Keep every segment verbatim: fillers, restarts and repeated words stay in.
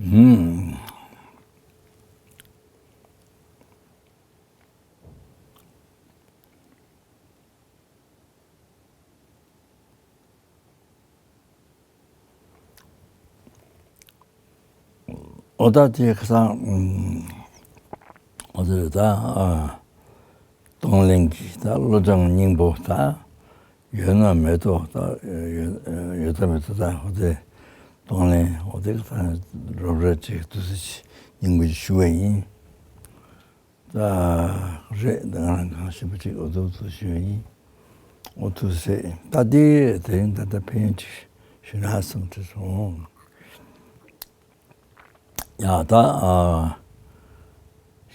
ཧུམ། ཨོ་ད་དེ་ཁ་སང་ཨ་ཨོ་དེ་ད་ཨ་གདོང་ལེན་གྱི་ད་བློ་སྦྱོང་སྙིང་པོ་ད་ཡོད་ན་མེད་དོ། ད་ཡོད་ཡོད་ད་མེད་དོ། ད་ཨོ་དེ་གདོང་ལེན་ཨོ་དེ་ཁ་སང་རོབ་ར་ཅིག་ཏུ་སི་སྙིང་པོ་ཞུ་བ་ཡིན། ད་རེད། ད་ང་རང་གང་ཞིབ་པོ་ཅིག་ཨོ་ཐུག་ཐུག་ཞུ་ཡིན། ཨོ་ཐུག་སེ་ད་དེ་དེ་རིང་ད་ལྟ་ཕན་ཡོན་ཅིག་ཞུ་ན་བསམ་དུ་སོང་། ཡ་ད་ཨ་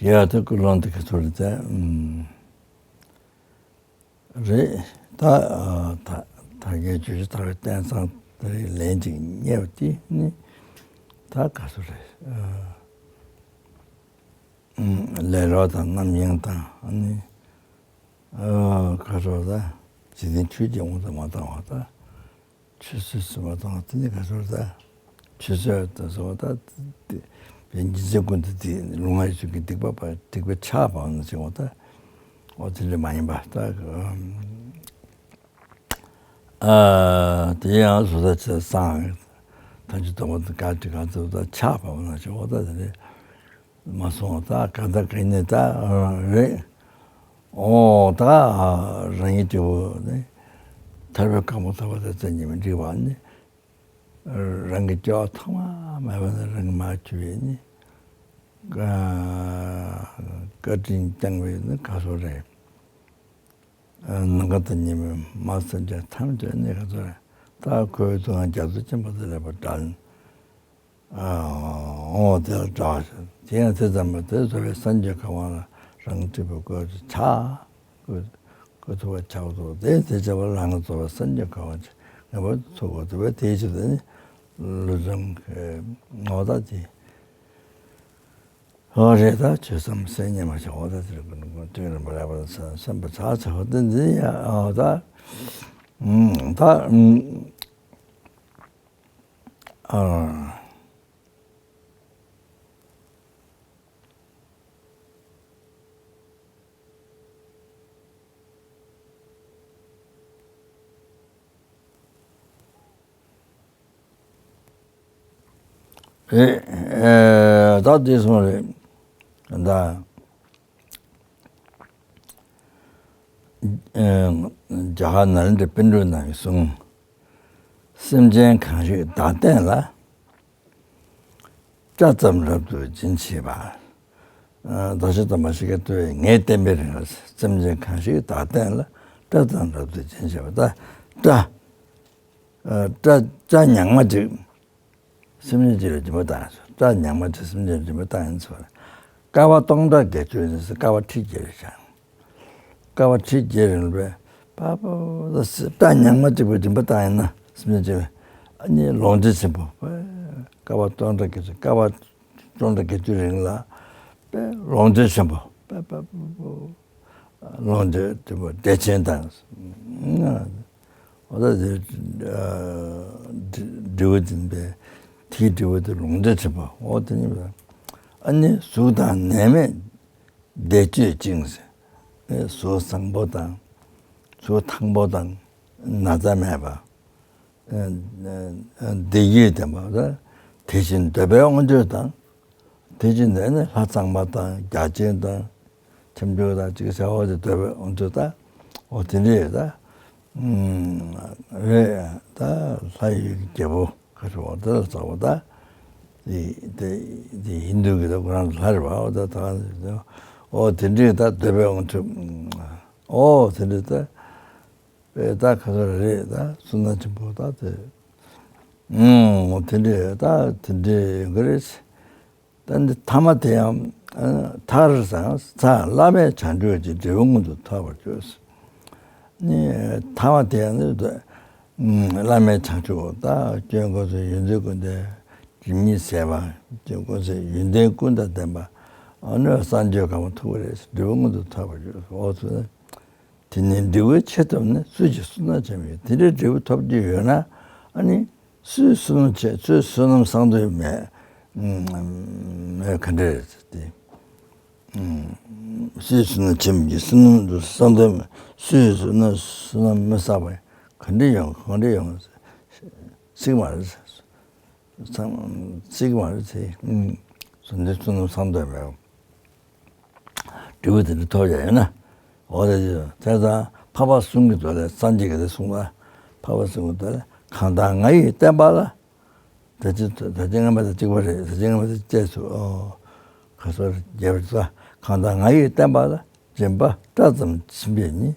ཡ་ད་ཀུན་སློང་དེ་ག་ཚོད་རེད་ད། ཨུམ། རེད། ད་ཨ་ད་ད་གའི་ཇོ་ཇོ་ད་གའི་བསྟན་བཟང་ད་རེས་ལན་ཅིག་རྙེད་པ་དེ་ནི་ད་ག་ཚོད་རེད། ཨ། ལས་རོགས་དང་རྣམ་གཡེང་དང་ཨ་ནི་ཨ་ཁ་རོག་ད་འཇིག་རྟེན་ཆོས་ཀྱི་དབང་དུ་མ་བཏང་བ་དང་ཆུད་ཟོས་སུ་མ་བཏང་བ་དེ་ནི་ཁ་རོག་ད་ཆུད་ཟོས་དུ་བཟོ་བ་ད་དེ་བའི་འཇིག་རྟེན་ཀུན་ཏུ་དེ་ལུས་ངག་ཡིད་གསུམ་གྱི་སྡིག་པ་པ་སྡིག་པའི་ཆགས་པའང་ནི་བྱེད་འོ་ད་འོ་དེ་འདྲ་མ་ཡིན་པ་ད། ཨ་དེ་ཡང་བཟོ་ལྟ་ཆེ་སང་ཐམས་ཅད་སྟོང་པ་དང་ག་དྲི་ག་ཚོད་ད་ཆགས་པ་བ་ན་ཆོག་ད་དེ་རེད་མ་སོང་ད་ག་ད་ག་ནས་ད་རེད། ཨོ་ད་རང་ཉིད་དེ་བོ་ནི་ཐར་པའི་གང་པོ་ཐར་པ་དང་བཙན་གྱིས་མི་འགྲིག་པ་ནི་རང་གི་སྐྱེ་བ་ཐོག་མ་མེད་པ་ནས་རང་གི་མ་བཅོས་པའི་ནི་བཀའ་དྲིན་བསྐྱངས་པའི་ནི་ག་སོ་རེད། ནམ་མཁའ་དང་ཉི་མའི་མ་སེམས་ཅན་ཐམས་ཅད་ནི་ག་ཚོད་རེད། ད་ཁོའི་ཐུགས་ཀྱང་རྒྱ་མཚོ་ཆེན་པོ་དེ་ལས་པ་འདྲ། འོ་དེ་ལ་འདྲ་བ་ཞིག་དེ་ཡང་དེ་ཙམ་མ་དེ་རྫོགས་པའི་སངས་རྒྱས་ག་བ་ལ་རང་གྲིབ་པའི་བཀོད་ཆ་བཀོད་ཐུབ་པ་ཆགས་འདུག་དེ་དེ་བྱས་པ་རང་ལ་རྫོགས་པའི་སངས་རྒྱས་ག་བ་ཅིག་ངེས་པར་ཐུབ་དགོས་འདུག་པས་དེའི་ཕྱིར་དུ་ནི་ལུས་སྦྱོང་གི་ངོ་ཐག་དེ། ཨོ་རེད་ད་ཆོས་སམ་སེ་ཉེ་མ་ཆ་འོ་ད་ཟེར་ཀུན་ཀུན་ཏིང་རིམ་པ་རེ་བ་སེམས་པ་ཆ་ཆ་འོ་ད་འདི་ཡ་ཨོ་ད་ཨུམ་ད་ཨུམ་ཨ། ཨེ་ཨེ་ད་དེ་སོང་རེད་ད། ཨེ་རྒྱ་གར་ནཱ་ལེནྡྲའི་པཎ་གྲུབ་རྣམས་ཀྱིས་གསུངས། སེམས་ཅན་གང་ཞིག་བདག་བསྟན་ལ། སྐྲ་ཙམ་རབ་ཏུ་འབྱིན་བྱེད་པ། བདག་ཤེས་དང་མ་ཤེས་ཀྱི་ལྟོས་ངས་བསྟན་པའི་རིང་ལ་སེམས་ཅན་གང་ཞིག་བདག་བསྟན་ལ་སྐྲ་ཙམ་རབ་ཏུ་འབྱིན་བྱེད་པ། ད་སྐྲ་སྐྲ་སྐྲ་ཉག་མ་ཅིག་སེམས་ཅན་ཅིག་ལ་སྦྱིན་པ་བཏང་ཡིན་ཚུལ། སྐྲ་ཉག་མ་ཅིག་སེམས་ཅན་ལ་སྦྱིན་པ་བཏང་ཡིན་ཚུལ། ཀ་བ་སྟོང་ཕྲག་བརྒྱད་ཅུ་ཡིན་ཚུལ། ཀ་བ་ཁྲི་བརྒྱད་རེ་བཞག་ཀ་བ་ཁྲི་བརྒྱད་རིང་ལ་པ་པ་ད་སི་སྐྲ་ཉག་མ་གཅིག་པོ་སྦྱིན་པ་བཏང་ཡིན་ན་སེམས་ཅན་གཅིག་ལ་ཨ་ནི་ལོངས་སྤྱོད་ཆེན་པོ། ཀ་བ་སྟོང་ཕྲག་བརྒྱད་ཅུ་ཀ་བ་སྟོང་ཕྲག་བརྒྱད་ཅུ་རིང་ལ་པ་ལོངས་སྤྱོད་ཆེན་པོ་པ་པ་པ་པ་ལོངས་སྤྱོད་ཆེན་པོ་བདེ་ཆེན་དང་། འོ་ད་དེ་འབྲས་བུ་འཛིན་པའི་དེའི་འབྲས་བུ་དེ་ལོངས་སྤྱོད་ཆེན་པོ་འོ་དེ་ནི་ཨ་ནི་གཟུགས་དང་ནད་མེད། བདེ་སྤྱོད་ཅིང་། གཟུགས་བཟང་པོ་དང་། གཟུགས་ཐང་པོ་དང་། ན་ཚ་མེད་པ། བདེ་སྐྱིད་ལྡན་པ། དེ་བཞིན་འདོད་པའི་དབང་ཕྱུག་དང་། དེ་བཞིན་དེ་ནི་ལྷ་གཙང་མ་དང་བརྒྱ་བྱིན་དང་། ཁྱབ་འཇུག་དང་ཅིག་བྱ་བ་དེ་འདོད་པའི་དབང་ཕྱུག་དང་། འོ་དེ་འདྲས་ད། རེད་ད་ལྷ་ཡི་རྒྱལ་པོ། ཁ་ཤོ་བ་དེ་ལ་ཚ་བ་ད། དེ་དེ་དེ་ཧིན་དུ་གི་ད་ཁོ་རང་ལ་རེ་བ་འོ་ད་ད་ག་ནས་འོ་དེ་འདྲའི་ད་འདོད་པའི་དབང་ཕྱུག་འོ་དེ་འདྲའི་ད་དཔེ་ད་ཁ་ཤོ་རེ་རེད་ད་བསོད་ནམས་ཆེན་པོ་ད་དེ་འོ་དེ་འདྲའི་ད་དེ་འདྲའི་ཡོད་གི་རེད། ད་འདི་ཐ་མ་དེ་ཡང་མཐར་སངས་ས་བླ་མེད་བྱང་ཆུབ་ཀྱི་འབྲས་བུ་མངོན་དུ་ཐོབ་པར་གྱུར། ནི་ཐ་མ་དེ་ཡང་ནི་བླ་མེད་བྱང་ཆུབ་ད་སྐྱོན་ཀུན་ཟད་ཡོན་ཏན་ཀུན་ལྡན་སྒྲིབ་གཉིས་ཟད་པ་སྐྱོན་ཀུན་ཟད་ཡོན་ཏན་ཀུན་དང་ལྡན་པ་ཨ་ནི་སངས་རྒྱས་གང་བ་ཐུབ་པ་རེད། འབྲས་བུ་མངོན་དུ་ཐོབ་པར་གྱུར། འོ་ཚོ་ནི། དེ་ནི་འབྲས་བུའི་ཆེད་དུ་ནི་སུ་ཞིག་བསོད་ནམས་ཆེན་པོས་དེ་འདྲའི་འབྲས་བུ་ཐོབ་ཀྱི་ཡོད་ན་ཨ་ནི་སུས་བསོད་ནམས་ཆེ་སུས་བསོད་ནམས་བསགས་འདོད་མེད། ཨུམ། ག་འདྲ་རེད་དེ། ཨུམ། སུས་བསོད་ནམས་ཆེན་པོ་གྱིས་བསོད་ནམས་བསགས་འདོད་མེད། སུས་བསོད་ནམས་བསོད་ནམས་མི་བསགས་པ་ག་འདྲ་ཡོང་ག་འདྲ་ཡོང་སྲིད་མ་རེད། ཚང་སྲིད་མ་རེད་དེ། ཨུམ། བསོད་ནམས་བསོད་ནམས་བསགས་འདོད་མེད། འབྲས་བུ་དེ་འདྲ་ཐོབ་ཡ་ཡོད་ན། འོ་དེ་དེ་ཙང་འཕགས་པ་གསུམ་གྱི་མདོ་ལས་སངས་རྒྱས་ཀྱིས་དེ་གསུངས་པ། འཕགས་པ་གསུམ་གྱི་མདོ་ལས། གང་དག་ང་ཡི་བསྟན་པ་ལ། ད་ཅི་ད་ཅི་སྔ་མ་དང་གཅིག་པ་རེད། ད་ཅི་སྔ་མ་དང་བཅས་སུ། ཨོ། ཁ་སོར་རྒྱས་པར་ཙ། གང་དག་ང་ཡི་བསྟན་པ་ལ། སྦྱིན་པ་སྤྲ་ཙམ་བྱིན་པས་ནི།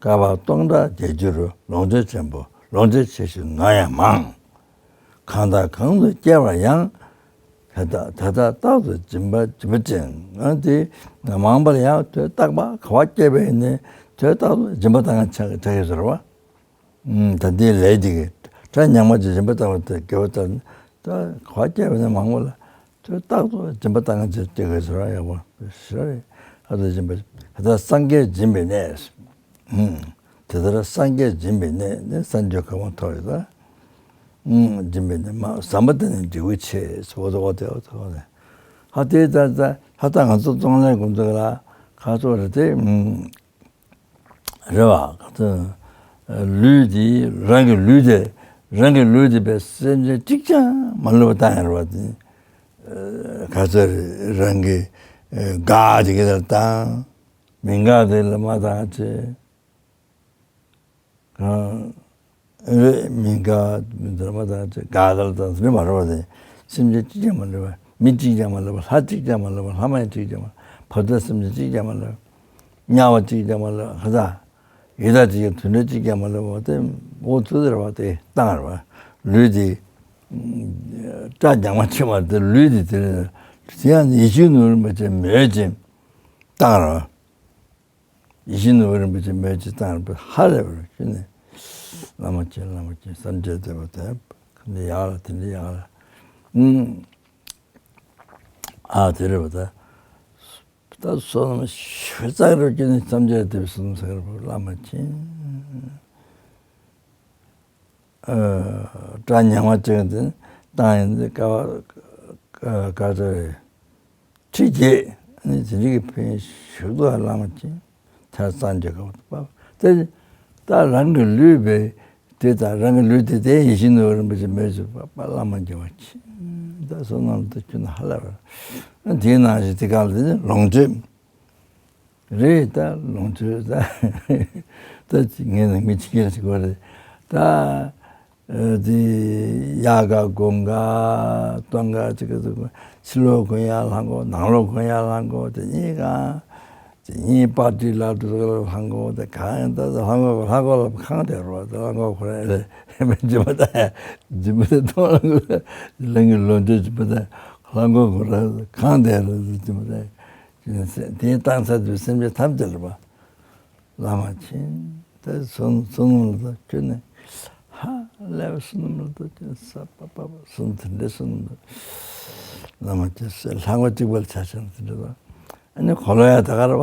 བསྐལ་པ་སྟོང་ཕྲག་བརྒྱད་ཅུ་རུ། ལོངས་སྤྱོད་ཆེན་པོ་ལོངས་སྤྱོད་ཆེ་ཞུ་ན་ཡང་མང་། གང་དང་གང་དུ་སྐྱེ་བར་ཡང་། དེ་དག་དེ་དག་རྟག་ཏུ་སྦྱིན་པ་སྦྱིན་པ་ཅན། ཨ་དེ་མང་པར་ཡང་དུས་རྟག་པ་ག་བ་སྐྱེ་བའི་ནི་དུས་རྟག་ཏུ་སྦྱིན་པ་བཏང་ཆ་ཆ་ཡོད་ཟེར་བ། ཨུམ། ད་དེའི་ལས་དེ་གི་གྲ་ཉག་མ་ཅིག་སྦྱིན་པ་བཏང་བ་དེ་དགེ་བ་ལྟར་ད་ག་བ་སྐྱེ་བའི་ནི་མང་པོ་ལ་དུས་རྟག་ཏུ་སྦྱིན་པ་བཏང་ཆ་སྐྱེ་དགོས་ཟེར་བ་ཡག་པོ་ཞེ་རེ། ཨ་དུ་སྦྱིན་པ་དེ་དག་སངས་རྒྱས་སྦྱིན་པའི་གནས། ཨུམ། དེ་ལྟར་སངས་རྒྱས་སྦྱིན་པའི་གནས་ནི་སངས་རྒྱས་གོ་འཕང་ཐོབ་ཡོད་ད། ཨུམ། སྦྱིན་པའི་གནས་མ་ཟམ་པ་དེ་ནི་འབྲས་བུ་ཆེ། འོ་དེ་འོ་དེ་འོ་དེ་འོ་དེ། ཧ་དེ་ད་ད་ཧ་ད་ང་ཚོ་གཙང་ལྷ་དགོན་དུ་ལ་ཁ་ཚོ་རེ་དེ། ཨུམ། རེ་བ་ག་ཚོ་ལུས་དེ་རང་གི་ལུས་དེ་རང་གི་ལུས་དེ་པའི་སེམས་ཅན་གཅིག་ཀྱང་མ་ལུས་པ་བཏང་ཡོད་རེད་བ་དེ། ག་ཚོ་རེ་རང་གི་དགའ་དེ་གི་ལ་བཏང་། མི་དགའ་དེ་ལ་མ་བཏང་ཆེ། གང་། རེད། མི་དགའ་མི་དགའ་མ་དང་ཅི་དགའ་དང་དང་དེ་མ་རེད་བ་དེ། སེམས་ཅན་གཅིག་ཀྱང་མ་ལུས་པ། མི་གཅིག་ཀྱང་མ་ལུས་པ། ལྷ་གཅིག་ཀྱང་མ་ལུས་པ། ལྷ་མ་ཡིན་གཅིག་ཀྱང་མ། བར་དོ་སེམས་ཅན་གཅིག་ཀྱང་མ་ལུས་པ། དམྱལ་བ་གཅིག་ཀྱང་མ་ལུས་པ། ཧ་ད། ཡི་དྭགས་གཅིག་ཀྱང་དུད་འགྲོ་གཅིག་ཀྱང་མ་ལུས་པ་དེ། འོ་ཚོད་དེ་རེད་བ་དེ་བཏང་རེད་བ། ལུས་དེ། སྐྲ་རྒྱང་མ་ཆེ་བ་དེ་ལུས་དེ་དེ་རེད། དེ་ཡང་ཡིད་བཞིན་ནོར་བུ་རིན་པོ་ཆེ་མོས་ཅིང་བཏང་རེད་བ། ཡིད་བཞིན་ནོར་བུ་རིན་པོ་ཆེ་མོས་ཅིང་བཏང་བར་ཧ་ལས་པར་ཞུ་ནས། བླ་མ་མཁྱེན། བླ་མ་མཁྱེན། སེམས་ཅན་བདེ་བ་དེ་ག་འདི་ཡག་ལ་དེ་འདྲ་ཡག་ལ། ཨུམ། ཨ་དེ་རེད་བ་ད། ད་བསོད་ནམས་ཞེ་དྲག་རེ་བསྐྱེད་ནས་སེམས་ཅན་བདེ་བའི་བསོད་ནམས་བསགས་རེད་བ། བླ་མ་མཁྱེན། སྐྲ་ཉག་མ་ཅིག་དེ་བཏང་ཡིན་དེ་ཀ་བ་ཀ་ཚོད་རེད། ཁྲི་བརྒྱད་ནི་དེ་འདྲ་གི་ཕན་ཞུ་དོ་བླ་མ་ཅིག་ཐར་སངས་རྒྱས་ག་བ་དེ་ད་རང་གི་ལུས་པའི་དེ་དང་རང་གི་ལུས་དེ་དེ་ཡིད་བཞིན་ནོར་བུ་རིན་པོ་ཆེ་མོས་ཅིག་བླ་མ་མཁྱེན་པ་ཅིག་ད་བསོད་ནམས་དེ་ཁྱོད་ན་ཧ་ལས་པ་དེའི་ནང་བཞིན་དེ་ག་ལ་དེ་ནི་ལོངས་སྤྱོད། རེད་ད་ལོངས་སྤྱོད་ད། ད་ཅི་ངས་ནང་མི་ཅི་སྐད་ཅིག་གོ་རེད་ད། ཨ་དེ་ཡར་ག་དགུན་ག་སྟོན་ག་ཅིག་ག་ཅིག་ཕྱི་ལོགས་དགུན་ཡར་ལྷང་གོ། ནང་ལོགས་དགུན་ཡར་ལྷང་གོ། དེ་གཉིས་ཀ་དེ་གཉིས་པར་ཊི་ལ་འགྲོ་ལྷང་གོ། དེ་གང་ཡིན་ད་ལྷང་གོ་ལྷང་གོ་ལ་ཁང་དེ་རོ་ད་ལྷང་གོ་ཁོ་རེ་རེ་མི་འཇིམ་པ་ད་འཇིམ་པ་ད་གཏོང་ལྷང་གོ་ལྷང་གི་ལོངས་སྤྱོད་འཇིམ་པ་ད་ལྷང་གོ་ཁོ་རེ་ཁང་དེ་རོ་འཇིམ་པ་ད། དེའི་བཏང་ཚར་དུས་སེམས་ཅན་ཐམས་ཅད་ལ་བ། བླ་མ་མཁྱེན། དེ་བསོད་བསོད་ནམས་ལ་ཁྱོད་ནི་ཧ་ལས་པའི་བསོད་ནམས་ལ་ཁྱོད་ས་པ་པ་པ་བསོད་དེ་འདྲའི་བསོད་ནམས་ལ་བླ་མ་མཁྱེན་ཟེར་ལྷ་ངོ་གཅིག་པ་ལ་ཆ་ཤས་དེ་འདྲ་དང་། ཨ་ནི་གོ་ལོ་ཡ་ད་ག་ར་བ་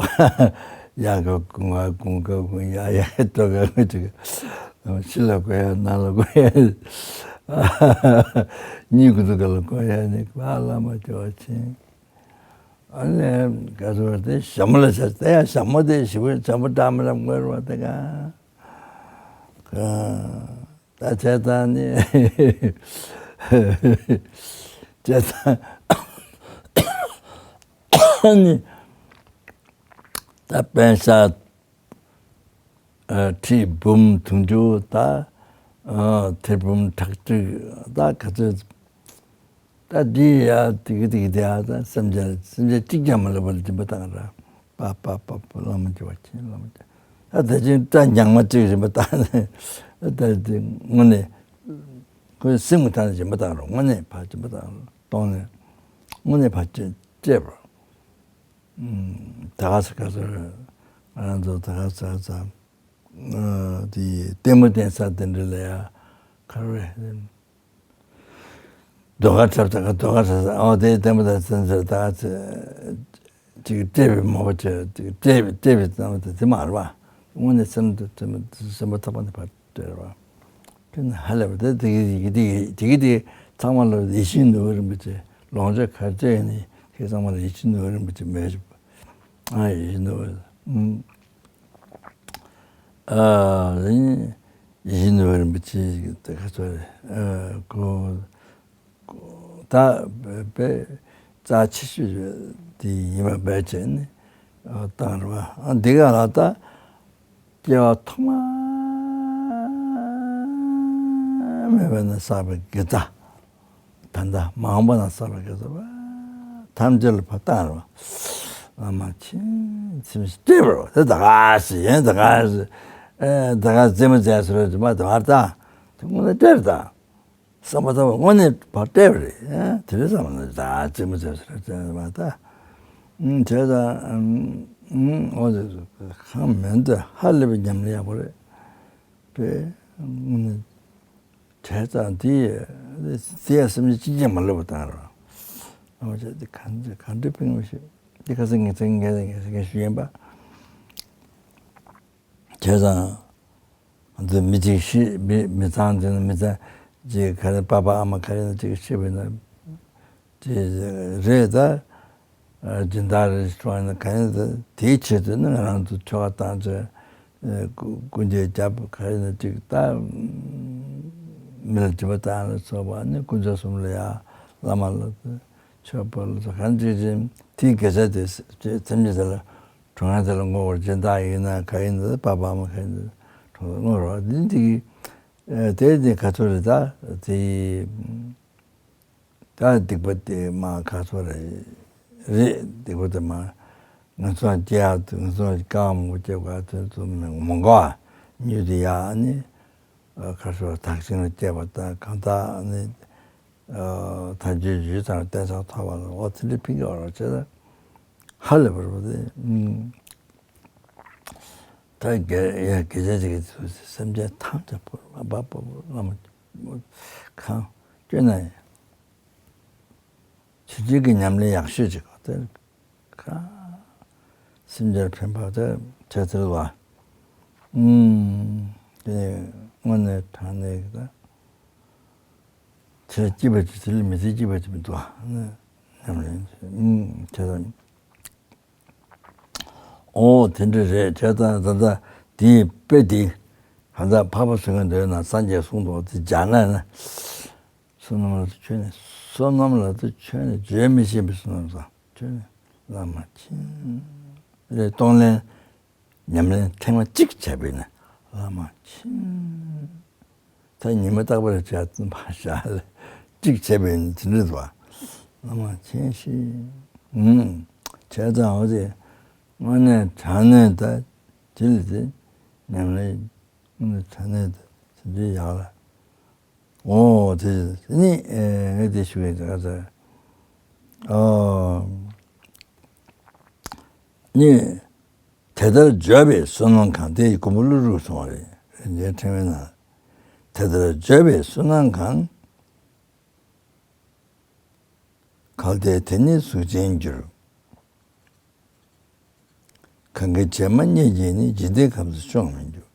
ཡ་ག་གུང་ག་གུང་ག་གུང་ཡ་ཡ་ཏོ་ག་གུང་ཅིག་ཕྱི་ལ་གོ་ཡ་ནང་ལ་གོ་ཡ་གཉིས་ཀུ་ཏུ་ག་ལ་གོ་ཡ་ནི་བ་བླ་མ་མཁྱེན། ཨ་ནི་ག་ཚོད་དེ་ཞྭ་མོ་ལ་ཆ་དེ་ཡང་ཞྭ་མོ་དེ་ཞི་བའི་ཞྭ་མོ་བཀྲ་མི་ལ་མངོན་པ་དེ་ག་ད་བྱས་ཙང་ནི་བྱས་ཙང་ནི་ད་པན་ཤ་ཁྲི་འབུམ་དུང་ཕྱུར་ད། ཐེར་འབུམ་ཁྲག་ཁྲིག་ད་ག་ཚོད། ད་འདི་ཡ་ཏིག་ཏིག་དེ་ཡ་ད་སེམས་ཅན་སེམས་ཅན་གཅིག་ཀྱང་མ་ལུས་པར་སྦྱིན་པ་བཏང་ར། པ་པ་པ་པ་བླ་མ་མཁྱེན་པ་མཁྱེན། བླ་མ་མཁྱེན། ད་དེ་བཞིན་སྐྲ་ཉག་མ་གཅིག་སྦྱིན་པ་བཏང་ནས་ད་དེ་དངོས་གནས་ཁོའི་སེམས་ཀྱི་ཐང་ནས་སྦྱིན་པ་བཏང་ར། དངོས་གནས་ཕར་སྦྱིན་པ་བཏང་ར་གཏོང་ནས་དངོས་གནས་ཕར་སྤྲད་པ། ད་ག་ས་ག་ས་ང་རང་ཚོ་ད་ག་ས་ག་ས་དེ་ལྟད་མོ་བསྟན་ས་དེ་འདྲ་ལ་ཡ་ག་རེ་རེད། ཟློས་གར་འཁྲབ་ས་ག་ཟློས་གར་འཁྲབ་ས་ཨོ་དེ་ལྟད་མོ་དང་བསྟན་ས་ད་ག་ས་ཅིག་སྤྲད་པའི་མོ་པ་ཅིག་ཅིག་སྤྲད་པའི་སྤྲད་པའི་ཙམ་དེ་དེ་མ་རེད་པ། དངོས་གནས་སེམས་དུ་སེམས་པ་ཐག་པ་ནས་ཕར་སྤྲད་རེད་པ། དེ་ནི་ཧ་ལས་པ་དེ་དེ་གི་དེ་གི་དེ་གི་དེ་གི་དེ་ཚང་མ་ལ་ཡིད་བཞིན་ནོར་བུ་རིན་པོ་ཆེ་ ལོངས་སྤྱོད་ག་ཚད་ནི་དེ་ཚང་མ་ལ་ཡིད་ཆེས་ནུས་པ་རིན་པོ་ཆེ་མེད་ཅིག་ཨ་ཡིད་ཆེས་ནུས་པ་ཨ་ཡིད་ཆེས་ནུས་པ་རིན་པོ་ཆེ་ཞིག་དེ་ག་ཚོད་རེད། ཨ་ཁོ་ད་དཔེ་རྩ་ཆེ་ཤོས་དེ་ཡིན་པ་བས་བྱས་ནས་བཏང་རེད་བ། ཨ་འདི་ག་ལ་ད། སྐྱེ་བ་ཐོག་མ་མེད་པ་ནས་བསགས་པའི་དགེ་རྩ། ད་ལྟ་མ་འོངས་པ་ན་བསགས་པའི་དགེ་རྩ་བ་ཐམས་ཅད་ལ་ཕར་བཏང་རོགས། བླ་མ་མཁྱེན་ཚིམ་ཞིག་སྤྲད་པར་དེ་ད་ག་ཞིག་ཡིན་ད་ག་ཞིག་ཨེ་ད་ག་རྩེད་མོ་རྩེ་སོ་རེད་མ་དེ་བར་ད་དེ་དངོས་གནས་སྤྲད་ད། བསམ་པ་ལྟ་བུ་དངོས་གནས་བར་སྤྲད་པ་རེད། དེ་རེད་བསམ་ན་ད་རྩེད་མོ་རྩེ་ས་རེད་བསམ་པ་ད། བྱས་ཙང་ཨོ་ཁང་མེད་འདི་ཧ་ལས་པའི་ཉམས་ལེན་ཡག་པོ་རེད། པས་དངོས་གནས་བྱས་ཙང་དེ་དེ་ཡང་སེམས་ཅན་གཅིག་ཀྱང་མ་ལུས་པ་བཏང་རོགས། ཨོ་བྱས་ཏེ་གང་འདྲ་གང་འདྲ་ཕན་པ་ཞིག་འདི་ཁ་སང་ངས་ཚེ་ངས་ངས་ངས་ཞུས་ཡིན་པ། བྱས་ཙང་། འདི་མི་གཅིག་ཤི་མི་མི་ཚང་འདི་ནི་མི་ཚང་གཅིག་ག་རེ་པ་ཕ་ཨ་མ་ག་རེ་ན་གཅིག་ཤི་བས་ན་དེ་རེད་ད། སྦྱིན་བདག་རེ་ཤོག་ན་ག་རེ་ད་དེའི་ཆེད་དུ་ནི་ང་རང་ཚོ་ཆོ་ག་བཏང་ཚེ་སྐུ་སྐུ་འདེབས་རྒྱབ་ག་རེ་ན་གཅིག་ད་མི་ལ་སྒྲིབ་པ་བཏང་ལ་སོགས་པ་ནི་དཀོན་མཆོག་གསུམ་ལ་ཡ་བླ་མ་ལ་མཆོད་པ་ལ་སོགས་གང་ཅི་ཅི་དེའི་དགེ་རྩ་དེ་སེམས་ཅན་དེ་ལ། གྲོང་ཁྱེར་དེ་ལ་བསྔོ་བར་སྦྱིན་བདག་ཡིན་ན་ག་ཡིན་ན་པ་ཕ་མ་ག་ཡིན་ན་གྲོང་ཁྱེར་བསྔོ་རོགས་འདི་འདི་གི་དེ་འདི་ག་ཚོད་རེད་ད་དེ་ད་སྡིག་པ་དེ་མ་ག་ཚོད་རེད་རེད་སྡིག་པ་དེ་མ་ང་ཚོ་སྐྱེ་ཡག་དུ་ང་ཚོ་སྐྱེ་བ་མང་པོ་སྐྱེ་དགོས་དུས་ཚོད་མི་འགོ་མྱུར་དུ་ཡག་ནི། ཁ་སོ་ཐག་ཆེན་ལ་སྐྱེས་པ་དང་གང་དག་ནི། ཐག་ཆོད་ཡུལ་དང་གཏན་ཆགས་ཐོབ་པ་ལ་འོ་དེ་འདྲའི་ཕན་གྱི་བར་བྱེད་ད་ཧ་ལས་པར་བ་དེ། ད་དགེ་ཡ་དགེ་བྱ་ཅིག་གི་ཚུལ་སེམས་ཅན་ཐམས་ཅད་པོ་མ་པ་པོ་བླ་མ་གང་སྐྱོན་ན་ཡང་ཕྱི་རྒྱལ་གྱི་ཉམས་ལེན་ཡག་ཤོས་ཅིག་གོ་དེ། ཁ། སེམས་ཅན་ཕན་པ་དེ་བྱས་ཚུལ་བ། ཨུམ། དེ་ནས་དངོས་གནས་དྲང་གནས་ཀྱི་ད། ཚེ་སྐྱིད་པ་ཅིག་ཚེ་ལས་མི་ཚེ་སྐྱིད་པ་ཅིག་མི་འདུག་ཨ། ཉམས་ལེན་ཨུམ་བྱས་ཙང་། ཨོ་དེ་འདྲ་རེད་བྱས་ཙང་ད་ལྟ་དེའི་དཔེ་དེ་ད་ལྟ་འཕགས་པ་ཟེར་མཁན་འདོད་ན་སངས་རྒྱས་གསུངས་འདུག་དེ་སྦྱར་ན་ན། བསོད་ནམས་ལ་ཁྱོད་ནི་བསོད་ནམས་ལ་ཁྱོད་ནི་བརྗོད་མི་ཤེས་པའི་བསོད་ནམས་སམ་ཁྱོད་ནི་བླ་མ་མཁྱེན། རེ་གཏོང་ལེན་ཉམས་ལེན་ཐེངས་མ་གཅིག་བྱས་པས་ནི་བླ་མ་མཁྱེན། ད་ཉི་མ་རྟག་པར་བྱས་ཙམ་པ་ཞག་ལ་གཅིག་བྱས་པས་ནི་དེ་འདྲ་འདུག་བ། བླ་མ་མཁྱེན་ཞེས། ཨུམ། བྱས་ཙང་འོ་དེ་དངོས་གནས་དྲང་གནས་ད་དེ་ལ་དེ་ཉམས་ལེན་དངོས་གནས་དྲང་གནས་ད་དེ་འདྲའི་ཡག་ལ། ཨོ་དེ་ནི་ངས་དེ་ཞུ་གི་ཡིན་ད་ག་ཚ། ཨོ་ནི་དེ་ལྟར་བརྗོད་པས་བསོད་ནམས་གང་། དེ་མགོན་པོ་ཀླུ་སྒྲུབ་གསུངས་པ་རེད། རིན་ཆེན་ཕྲེང་བའི་ནང་། དེ་ལྟར་བརྗོད་པས་བསོད་ནམས་གང་། གལ་ཏེ་དེ་ནི་གཟུགས་ཅན་འགྱུར། གང་གི་བྱེ་མ་སྙེད་ཀྱིས་ནི། འཇིག་རྟེན་ཁམས་སུ་སྐྱོང་མི་འགྱུར།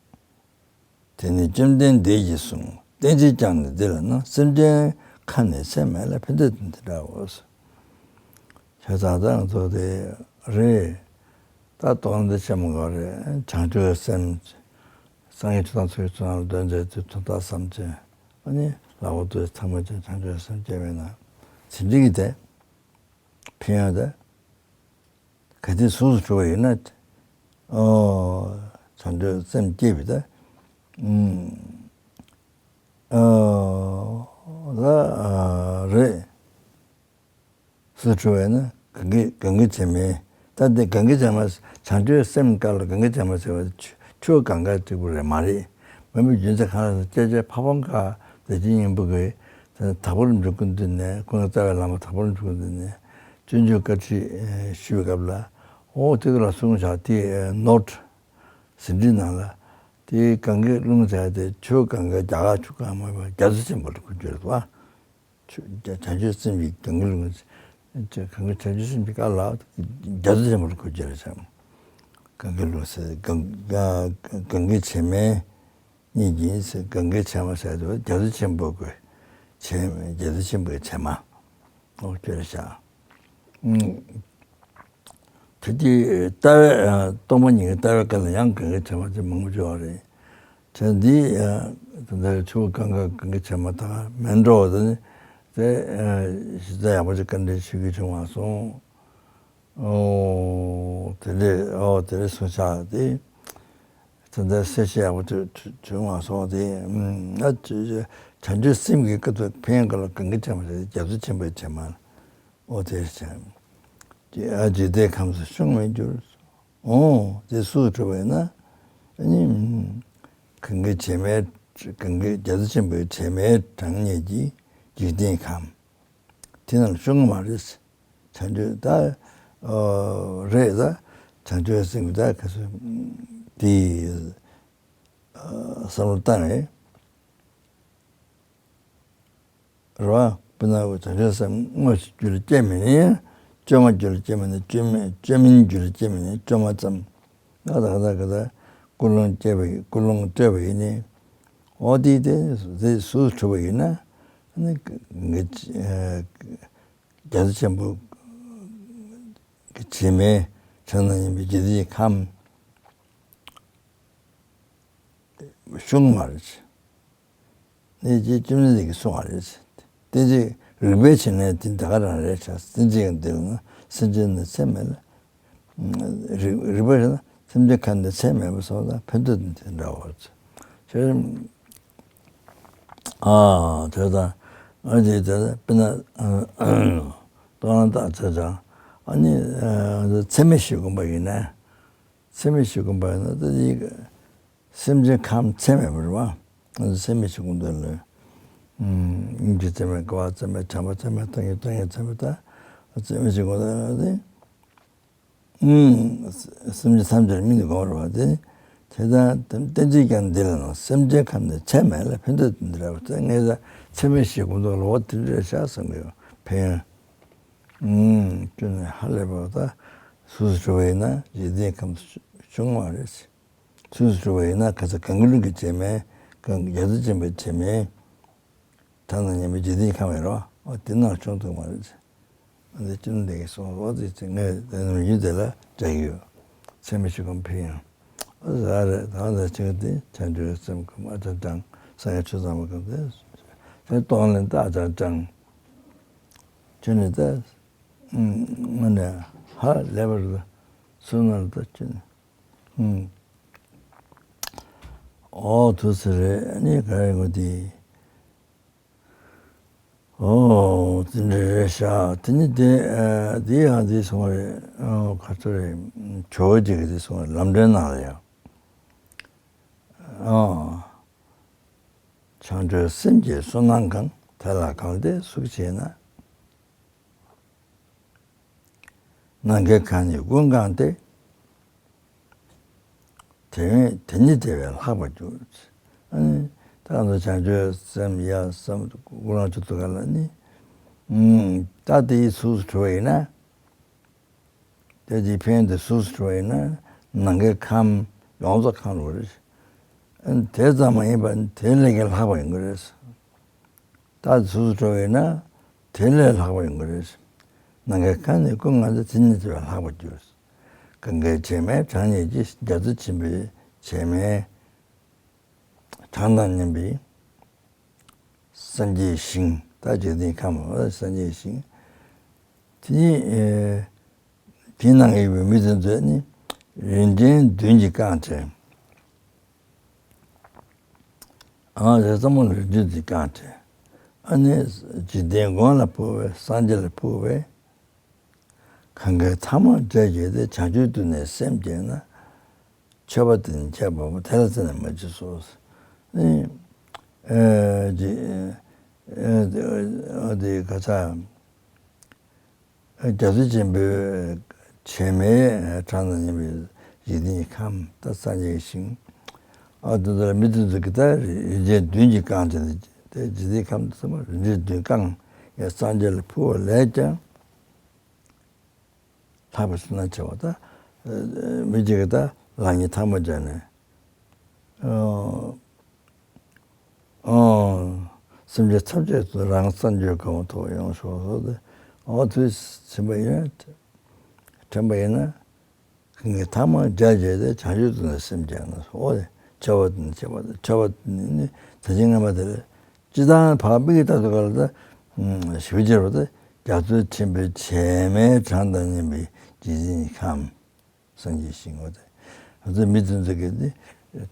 དེ་ནི་བཅོམ་ལྡན་འདས་ཀྱིས་གསུངས། བསྟན་བྱས་ཀྱང་ནི་འདི་ལ་སྣང་། སེམས་ཅན་ཁ་ནས་ཚད་མེད་ལ། ཕན་བདེ་དང་དེ་འདྲའོ། བྱས་ཙང་ད་ང་ཚོ་དེ་རེད། ད་རྟོགས་འདི་ཆེན་མོ་ག་རེད། བྱང་ཆུབ་སེམས། སངས་རྒྱས་ཆོས་དང་ཚོགས་ཀྱི་མཆོག་རྣམས་ལ་འདོན་མཛད་དེ་ཐོབ་ཐང་བསམ་ཅན། ཨ་ནི་ལྷག་པར་དུ་ཚང་མ་ཅན་བྱང་ཆུབ་སེམས་སྐྱེ་བའི་ནང་། ཚེ་འདི་གི་དེ་ཕན་ཡོན་དེ། གལ་ཏེ་གཟུགས་སུ་གྲུབ་པ་ཡིན་ན། ཨོ། བྱང་ཆུབ་སེམས་སྐྱེས་པའི་ད། ཨུམ། ཨོ། ད་རེད། གཟུགས་སུ་གྲུབ་པ་ཡིན་ན་གང་གི་གང་གི་བྱེ་མའི། ད་འདི་གང་གི་བྱེ་མ་བྱང་ཆུབ་སེམས་དཀར་ལ་གང་གི་བྱེ་མ་ཟེར་བ་ཆུ་ཆུ་གང་ག་གཅིག་པུ་རེད་མ་རེད། མ་མི་རྒྱུན་ཚད་གང་ལ་སྐྱེ་བྱེད་ཕ་བོང་ཁ་བདེ་སྐྱིད་སྙིང་པོ་གི་དག་པར་འཇུག་གི་འདུག་ནས་ཀུན་དགའ་རྩ་བའི་བླ་མ་དག་པར་འཇུག་གི་འདུག་ནས་སྤྱོད་འཇུག་བཀའ་ཁྲིད་ཞུ་བའི་སྐབས་ལ་ཨོ་དེ་ལ་གསུངས་བཞག་དེ་ནོཊ། ཟིན་བྲིས་ནང་ལ། དེའི་གངྒཱའི་ཀླུང་ཟེར་ཏེ་ཆུ་གངྒཱ་རྒྱ་གར་ཆུ་གང་མ་བ་རྒྱ་མཚོ་ཆེན་པོ་ལ་གོ་རྒྱུ་རེད་བ། ཆུ་བྱང་ཆུབ་སེམས་ཀྱི་གངྒཱའི་ཀླུང་། གངྒཱའི་བྱང་ཆུབ་སེམས་ཀྱི་ཀ་ལ་རྒྱ་མཚོ་ཆེན་པོ་ལ་གོ་རྒྱུ་རེད་བྱ། གངྒཱའི་ཀླུང་ཟེར་གངྒཱ་གངྒཱའི་བྱེ་མའི་གཉིས་ཀྱིས་ཟེར་གངྒཱའི་བྱེ་མ་ཟེར་ཏེ་རྒྱ་མཚོ་ཆེན་པོ་གོ། བྱེ་རྒྱ་མཚོ་ཆེན་པོའི་བྱེ་མ། ཨོ་ཁྱོད་རེད་ཤག་ཨུམ། དེ་དུས་ལྟ་བའི་ཨ་སྟོང་པ་ཉིད་ཀྱི་ལྟ་བའི་སྐབས་ལ་ཡང་གང་གི་བྱེ་མ་དེ་མང་པོ་བྱུང་བ་རེད། དེ་འདི་ཨ་དེ་འདྲ་ཆུ་བོ་གངྒཱ་གང་གི་བྱེ་མ་དང་མེ་འགྲོ་དེ་ནི་དེ་ཨ་གཞི་རྩ་ཡག་པོ་ཅིག་བཀའ་འདྲི་ཞུ་རྒྱུ་བྱུང་བ་སོང་། ཨོ་དེ་འདྲས་ཨོ་དེ་འདྲས་སོང་ཤག་དེ། དེ་འདྲ་གསལ་བཤད་ཡག་པོ་ཐོས་ཐོས་བྱུང་བ་སོང་སྟེ། ཨ་ཅེ་ཅེ་བྱང་ཆུབ་སེམས་ཀྱི་སྐུ་ཚོགས་ཕན་ཡོན་ལ་གང་གི་བྱེ་མ་རེད། རྒྱ་མཚོ་ཆེན་པོའི་བྱེ་མ་ལ། ཨོ་དེ་བྱེ་ཨ་འཇིག་རྟེན་ཁམས་སུ་ཤོང་མི་འགྱུར། ཨོ་དེ་སུ་གྲུབ་པ་ཡིན་ན། ཨ་ནི་གང་གི་བྱེ་མའི་གང་གི་རྒྱ་མཚོ་ཆེན་པོའི་བྱེ་མའི་གྲངས་སྙེད་ཀྱི་འཇིག་རྟེན་ཁམས། དེ་ནང་ཤོང་གི་མ་རེད། བྱང་ཆུབ་ད་ཨོ་རེད་ད། བྱང་ཆུབ་སེམས་ཀྱི་ད་ག་ཚོད་དེ་ཨ་བསམ་བློ་བཏང་རེད། རེད་བ། དཔེར་ན་བྱང་ཆུབ་སེམས་དངོས་སུ་རྒྱུད་ལ་སྐྱེས་མེད་ནའི་བཅོས་མ་རྒྱུད་ལ་སྐྱེས་མེད་ནའི་བཅོས་མིན་བཅོས་མིན་རྒྱུད་ལ་སྐྱེས་མེད་ནའི་བཅོས་མ་ཙམ། ད་ད་ད་ད་ཀུན་སློང་སྐྱེས་པ་ཡིན། ཀུན་སློང་སྐྱེས་པ་ཡིན་ནའི་ཨོ་དེ་དེ་དེ་སུ་གྲུབ་པ་ཡིན་ན་ནི་ངེད་རྒྱ་མཚོ་ཆེན་པོ་གི་བྱེ་མའི་གྲངས་དང་མཉམ་པའི་འཇིག་རྟེན་ཁམས་ཤོང་མ་རེད། ནས་ཀྱི་བཅོམ་ལྡན་འདས་ཀྱིས་གསུངས་པ་རེད། བསྟན་བཅོས་རིགས་པས་ཕྱེ་ན་དེ་ད་ག་རང་རེད་ཤག་བསྟན་བཅོས་ཀྱི་འདི་ལ་ན་སེམས་ཅན་ནི་ཚད་མེད་ལ། རིགས་རིགས་པ་རེད་ན་སེམས་ཅན་ཁམས་འདི་ཚད་མེད་པ་སོགས་ལ་ཕན་ཐོགས་དེ་འདྲ་བར་ཆེ། ཨ་དེ་དང་ཨ་དེ་དེ་དཔེར་ན་སྟོང་ལ་བཏགས་ཚེ་དང་ཨ་ནི་ཚད་མེད་བཞི་བསྒོམ་པ་ཡིན་ན། ཚད་མེད་བཞི་བསྒོམ་པ་ཡིན་ན་ད་ཡིག་སེམས་ཅན་ཁམས་ཚད་མེད་པ་རེད་བ། ཚད་མེད་བཞི་བསྒོམ་འདོད་ལ། སྙིང་རྗེ་ཚད་མེད། དགའ་བ་ཚད་མེད། བྱམས་པ་ཚད་མེད། ཐོབ་ནས་ཐོབ་ནས་ཚད་མེད་ད། ཚད་མེད་བཞི་བསྒོམ་འདོད་ལ་དེ། སེམས་ཅན་ཐམས་ཅད་ལ་སྨིན་ཏེ་བསྒོམ་རེད་བ་དེ། དེ་ལྟར་བསྟན་བཅོས་ཀྱང་འདི་ལ་ན་སེམས་ཅན་ཁམས་ནི་ཚད་མེད་ལ་ཕན་ཐོགས་དེ་འདྲ་བ་དེ་ངས་ད་ཚད་མེད་བཞི་བསྒོམ་འདོད་ལ་འོ་དེ་འདྲ་ཤག་བསམ་གི་ཡོད་ཕན་ཡོན། ཅུང་ནས་ཧ་ལས་པ་ད་སུ་སུ་གྲུབ་པ་ཡིན་ན་འཇིག་རྟེན་ཁམས་སུ་བྱུང་བ་རེད། སུས་གྲུབ་པ་ཡིན་ན་ཁ་ཚ་གང་གི་ལུགས་ཀྱི་བྱེ་མའི་གང་གི་རྒྱ་མཚོ་ཆེན་པོའི་བྱེ་མའི་གྲངས་དང་མཉམ་པའི་འཇིག་རྟེན་ཁམས་ཡོད་རེད་བ། འོ་དེ་ནང་བྱུང་ཐུབ་མ་རེད། འོ་དེ་བཅོམ་ལྡན་འདས་ཀྱིས་གསུངས། འོ་དེ་ཚེ་ངས་དེ་ནང་ཡུལ་དེ་ལ་འགྲེལ་གྱི་ཡོད། ཚད་མེད་བཞི་བསྒོམ་ཕན་ཡོན། འོ་ཟ་རེད་ད་ད་ཆེན་དེ་བྱང་ཆུབ་སེམས་ཁམས་ཨ་ཅག་གྲངས་སངས་རྒྱས་ཆོས་ཚང་བ་གང་དེ་དེ་གཏོང་ལེན་ད་ཨ་ཅག་གྲངས་ཁྱོད་ནི་ད་དངོས་ནས་ཧ་ལས་པ་རེད། སུ་ན་ད་ཁྱོད་ནི། ཨོ་དུ་ཟེར་རེད་ནི་ག་རེ་ངོ་དེ། ཨོ་དེ་འདྲ་རེད་ཤག་དེ་ནི་དེ་དེ་ཡང་དེ་སོང་རེད། ཨོ་ག་ཚོད་རེད། ཇོ་བོ་རྗེ་གི་དེ་སོང་རེད། ལམ་སྒྲོན་ནང་ལ་ཡང་། ཨོ་བྱང་ཆུབ་སེམས་ཀྱི་བསོད་ནམས་གང་། དེ་ལ་གང་སྟེ་སུ་བྱས་ན། ནམ་མཁའི་ཁམས་ནི་ཀུན་བཀང་སྟེ། དེ་ནི་དེ་ནི་དེ་བས་ལྷག་པར་གྱུར། ཨ་ནི་ད་ང་ཚོ་བྱང་ཆུབ་སེམས་ཡ་བསམ་ཀུན་བླང་ཆུ་ཚོད་ག་ལ་ནི། ད་དེ་ཡི་ཚུལ་དུ་གྲུབ་པ་ཡིན་ན། དེ་དེའི་ཕན་ཡོན་དེ་ཚུལ་དུ་གྲུབ་པ་ཡིན་ན་ནམ་མཁའི་ཁམས་ཡོངས་རྫོགས་གང་རུང་རེད། ཨ་ནི་དེ་ཙམ་མ་ཡིན་པར་དེ་ལས་ཀྱང་ལྷག་པ་ཡིན་དགོས་རེད། ད་སུ་སུ་འགྲོ་བས་ན་དེ་ལས་ལྷག་པ་ཡོང་གི་རེད། ནམ་མཁའི་ཁམས་ནི་ཀུན་བཀང་སྟེ། དེ་ནི་དེ་བས་ལྷག་པར་གྱུར། གང་གི་བྱེ་མའི་གྲངས་སྙེད་ཀྱི། རྒྱ་མཚོ་ཆེན་པོའི་བྱེ་མའི་གྲངས་དང་མཉམ་པའི་སངས་རྒྱས་ཞིང་། ད་འཇིག་རྟེན་ཁམས་སངས་རྒྱས་ཞིང་། དེ་ནི་དེའི་ནང་ཡོད་པའི་མི་དེ་ཚོས་ནི་རིན་ཆེན་བདུན་གྱིས་བཀང་སྟེ། ཨ་རེ་ཙམ་ལ་རིན་ཆེན་དེ་བཀང་སྟེ། ཨ་ནི་འཇིག་རྟེན་མགོན་ལ་ཕུལ་བས། སངས་རྒྱས་ལ་ཕུལ་བས། གང་གི་ཐ་མ་བྲལ་བྱས་ཏེ། བྱང་ཆུབ་ཏུ་ནི་སེམས་བསྐྱེད་ན། མཆོད་པ་དེ་ནི་ཁྱད་པར་མེད། དེ་ལ་བརྩེ་ནས་མ་མཆིས་སོ། ཨ་ནི་ཨ་དེ་ཨ་དེ་ག་ཚ། རྒྱ་མཚོ་ཆེན་པོའི་བྱེ་མའི་གྲངས་དང་མཉམ་པའི་འཇིག་རྟེན་གྱི་ཁམས། ད་སངས་རྒྱས་ཀྱི་ཞིང་། ཨ་དེ་ཚོ་ལ་མི་དེ་ཚོ་གིས་ད་རིན་ཆེན་བདུན་གྱིས་བཀང་སྟེ། དེ་འཇིག་རྟེན་ཁམས་དེ་ཚང་མ་རིན་ཆེན་བདུན་བཀང་། ཡང་སངས་རྒྱས་ལ་ཕུལ་བ་ལས་ཀྱང་ལྷག་པའི་བསོད་ནམས་ཆེ་བ། ད་མི་གཅིག་གིས་ད་ལག་གཉིས་ཐལ་མོ་སྦྱར་ནས། ཨོ། ཨོ། སེམས་ཅན་ཐམས་ཅད་དུ་རང་སངས་རྒྱས་གོ་འཕང་ཐོབ་ཡོང་ཤོག་ཟེར་ཏེ། འོ་དུས་ཕྱིན་པ་ཡིན་ན། དྲན་པ་ཡིན་ན། གང་གི་ཐ་མ་བརྒྱ་བརྒྱད་དེ་བྱང་ཆུབ་ཏུ་ནི་སེམས་བསྐྱེད་ན་འོ་དེ་ཆེ་བ་དེ་ནི་ཆེ་བ་དེ་ཆེ་བ་དེ་ནི་ད་ཅི་སྔ་མ་དེ་ལས་ཅི་ལྟར་བག་མིག་གིས་ལྟ་དུས་ག་ལ་ད་ཞི་བ་སྦྱོར་བ་དེ་རྒྱ་མཚོ་ཆེན་པོའི་བྱེ་མའི་གྲངས་དང་མཉམ་པའི་རྗེ་བཙུན་ཁམས། སངས་རྒྱས་ཞིང་འོ་དེ། ང་ཚོ་མི་དེ་ཚོ་གིས་ནི་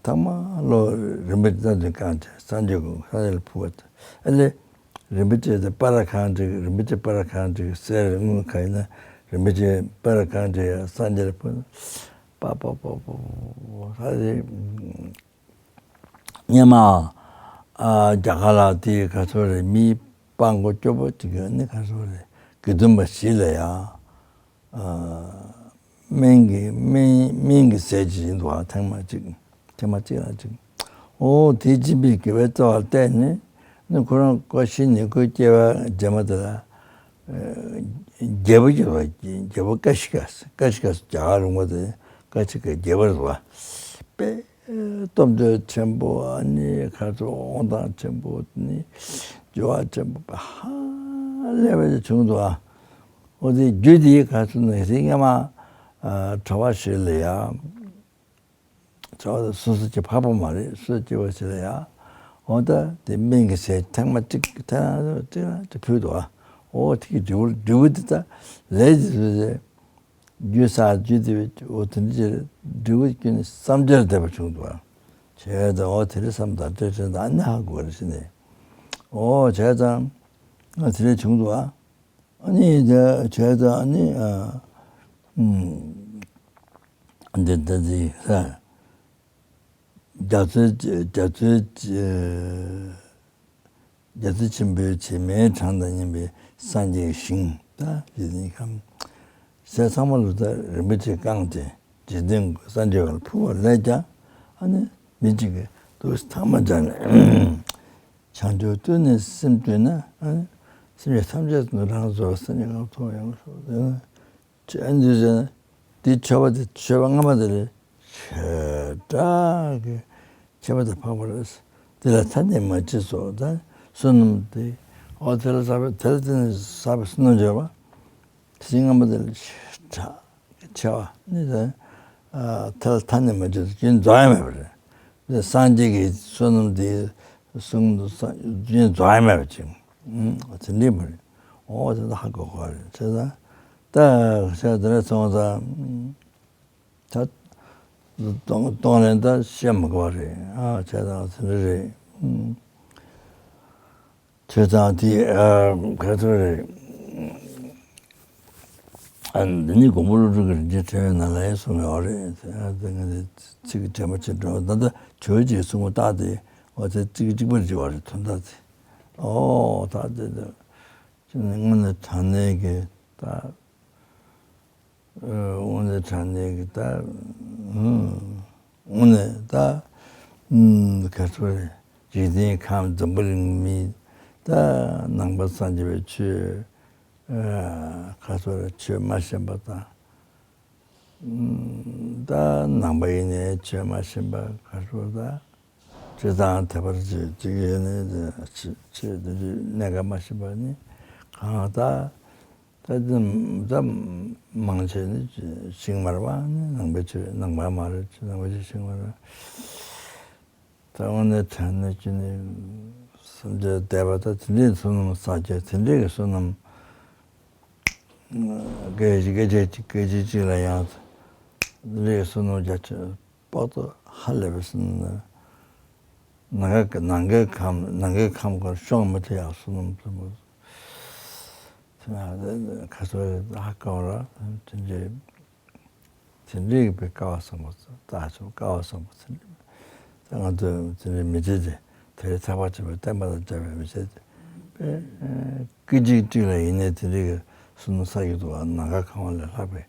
ཐ་མ་བློ་རིན་པོ་ཆེ་རྩ་དུས་བསྐང་བྱས་སངས་རྒྱས་ཀྱི་སངས་རྒྱས་ལ་ཕུལ་བ་དང་ཨ་ལས། རིན་པོ་ཆེ་དེ་སྤར་གང་བྲིས་རིན་པོ་ཆེ་སྤར་གང་བྲིས་གསེར་དངུལ་གང་ཡིན་ན་རིན་པོ་ཆེ་སྤར་གང་བྲིས་སངས་རྒྱས་ལ་ཕུལ། པ་པ་པ་པ་པ་ཧ་རེ། སྙེ་མ། ཨ་རྒྱ་གར་ལ་དེ་ག་ཚོད་རེད། མི་སྤྲང་པོ་སྐྱོ་པོ་ཅིག་གིས་ནི་ག་ཚོད་རེད། དགེ་འདུན་པ་བཞི་ལ་ཡ། ཨ་སྨན་གྱི་སྨན་སྨན་གྱི་ཟས་ཅིག་ཡིན་འདུག་ཨ། ཐེངས་མ་གཅིག་ཐེངས་མ་གཅིག་ལ་གཅིག་འོ་དེ་སྦྱིན་པའི་དགེ་བའི་རྩ་བ་བརྟེན་ནས་ནི་ཁོ་རང་ཀོ་ཤི་ནི་ཁོའི་སྐྱེ་བ་རྗེས་མ་དེ་ལ། རྒྱལ་པོ་སྐྱེས་པ། རྒྱལ་པོ་ཀ་ཤི་ཀ་ཀ་ཤི་ཀ་རྒྱ་གར་ལུང་པ་དེ་ཀ་ཤི་ཀ་རྒྱལ་པོ་རེད་པ། དཔེ་སྟོབས་འདོད་ཆེན་པོ། ཨ་ནི་ཁ་ཚོ་དབང་ཐང་ཆེན་པོ་ནི་འབྱོར་བ་ཆེན་པོ་ཧ་ལས་པ་ཅིག་བྱུང་འདུག་ཨ། འོ་དེ་རྒྱུ་དེ་ག་ཚོད་ནས་དེ་སྔ་མ་གྲྭ་པ་ཞིག་ལ་ཡ། ཚ་བ་སོ་སོ་སྐྱེ་འཕགས་པ་མ་རེད། སོ་སོ་སྐྱེ་བ་ཞིག་ལ་ཡ། འོ་ད་དེ་སྨན་གྱི་ཟས་ཐེངས་མ་གཅིག་ཐེངས་མ་གཅིག་ལ་ཕུལ་འདུག་ཨ། འོ་དེ་གི་འབྲས་བུ་འབྲས་བུ་དེ་ད་ལས་ཀྱི་བཟོས་ཏེ། རྒྱུ་ས་རྒྱུ་དེ་བས་འོ་དེ་འདྲ་ཅིག་འབྲས་བུ་ཀུན་ནས་བསམ་གྱིས་བརླབས་པ་བྱུང་འདུག་ཨ། བྱས་ཙང་འོ་དེ་རིང་བསམ་དང་སྤྲོས་བྲལ་དང་ཨ་ནི་ཧ་གོ་རེ་ཟེར་ནས། འོ་བྱས་ཙང་ང་དེ་རིང་བྱུང་འདུག་ཨ། ཨ་ནི་དེ་བྱས་ཙང་ཨ་ནི་ཨ། ཨུམ། འདི་ལྟ་ཅི་ལ། རྒྱ་མཚོའི་རྒྱ་མཚོའི་རྒྱ་མཚོ་ཆེན་པོའི་བྱེ་མའི་གྲངས་དང་མཉམ་པའི་སངས་རྒྱས་ཞིང་ད་རྗེ་བཙུན་ཁམས། ཟས་ཚང་མ་ལ་ད་རིན་པོ་ཆེ་བཀང་སྟེ་རྗེ་བཙུན་སངས་རྒྱས་ལ་ཕུལ་བ་ལས་ཀྱང་ཨ་ནི་མི་གཅིག་གིས་དུས་ཐ་མ་སྦྱར་ནས་བྱང་ཆུབ་ཏུ་ནི་སེམས་བཏུད་ན་ཨ་ནི་སེམས་ཅན་ཐམས་ཅད་དུ་རང་རྫོགས་སངས་རྒྱས་ཀྱི་ངང་མཐོང་ཡོང་ཤོག་ཨ་ནི་འདི་བྱས་ན་འདི་མཆོད་པ་དེ་མཆོད་པ་སྔ་མ་དེ་ལས་ཆེ་དྲགས་ཀྱི་ཁྱད་པར་དུ་འཕགས་པ་རེད། དེ་ལ་ཐ་སྙད་མ་མཆིས་སོ། ད་བསོད་ནམས་དེ་འོ་དེ་ལ་བསགས་པའི་དེ་ལ་བརྟེན་ནས་བསགས་པའི་བསོད་ནམས་བརྗོད་པ་དེ་སྔ་མ་དེ་ལས་ཆེ་དྲགས་ཀྱི་ཆེ་བ་ནི་ད་དེ་ལ་ཐ་སྙད་མ་མཆིས་སོ་རྒྱུན་རྫོགས་ཡ་མེད་པ་རེད། དེ་སངས་རྒྱས་ཀྱི་བསོད་ནམས་དེ་གསུང་དུ་རྒྱུན་རྫོགས་ཡ་མེད་པ་ཅིག་དེ་འདྲས་མ་རེད། འོ་དེ་ད་ཧ་གོ་གོ་རེད་བྱས་ཙང་། ད་བྱས་དེ་ལས་སོང་ཙང་ད་གཏོང་གཏོང་ལེན་ད་བཤད་མི་དགོས་པ་རེད་ཨ། བྱས་ཙང་དེ་འདྲ་རེད། བྱས་ཙང་དེ་ཨ་ག་ཚོད་རེད། ཨ་འདི་ནི་མགོན་པོ་ཀླུ་སྒྲུབ་ཀྱི་རིན་ཆེན་ཕྲེང་བའི་ནང་ལ་ཡང་གསུངས་ཡོད་རེད། ཨ་དེ་ང་ཚོ་ཚིག་གི་དྲན་པ་བྱེད་འགྲོ་ད་ལྟ་ཇོ་བོ་རྗེས་གསུངས་པ་ལྟར་དེ་འོ་དེ་ཚིག་གཅིག་པར་བྲིས་པ་རེད་དོན་དག་དེ། ཨོ་ད་དེ་དེ་དངོས་གནས་དྲང་གནས་ཀྱི་ད། དངོས་གནས་དྲང་གནས་ཀྱི་ད། དངོས་གནས་ད། ག་ཚོད་རེད། རིག་འཛིན་ཁམས་འཛམ་བུ་གླིང་མི་ད་ནང་པ་སངས་རྒྱས་པའི་ཆོས་ག་ཚོད་རེད་ཆོས་མ་ཤེས་པ་དང་། ད་ནང་པ་ཡིན་ནའི་ཆོས་མ་ཤེས་པ་ག་ཚོད་ད། ཅི་དང་དེ་བར་ཅི་ཅིག་ཡོད་ནི་ཆེ་ཆེ་དེ་ཚོའི་གནད་འགག་མ་ཤེས་པ་ནི་གང་ལྟར་ད་ཙམ་ཙམ་མང་ཆེ་ནི་ཤིང་མར་བ་ནི་ནང་པའི་ཆོས་ནང་པ་མ་རེད་ནང་པའི་ཆོས་ཤིང་མར་བ་ད་དངོས་གནས་དྲང་གནས་ཀྱི་ནི་སེམས་ཅན་བདེ་བ་ད་དེ་འདྲའི་བསོད་ནམས་བསགས་རྒྱུ་དེ་འདྲའི་གི་བསོད་ནམས་སྐད་ཅིག་སྐད་ཆ་གཅིག་སྐད་ཅིག་གཅིག་ལ་ཡང་དེ་འདྲའི་བསོད་ནམས་རྒྱ་ཆེ། དཔག་ཏུ་ཧ་ལས་པའི་སེམས་ནི། ནམ་མཁའ་ནམ་མཁའི་ཁམས་ནམ་མཁའི་ཁམས་ཀྱི་ཤོང་མི་ཐུབ་ཡག་བསོད་ནམས་ཆེན་པོ། དེ་ན་ཁ་སོ་ཧ་གོ་ར་དེ་འདྲའི་དེ་འདྲའི་གི་དཔེ་སྐལ་བ་བཟང་པོ་ད་ཆོག་སྐལ་བ་བཟང་པོ་དེ་འདྲའི་ང་ཚོ་དེ་འདྲའི་མི་ཚེ་དེ་དེ་རིང་ཐར་པ་ཆེན་པོའི་བསྟན་པ་དང་བཅས་པའི་མི་ཚེ་དེ་དཔེ་སྐད་ཅིག་གཅིག་ལ་ཡིན་ནའི་དེ་འདྲའི་གི་བསོད་ནམས་བསགས་ཀྱི་འདུག་ནམ་མཁའ་ཁམས་ལས་ལྷག་པའི།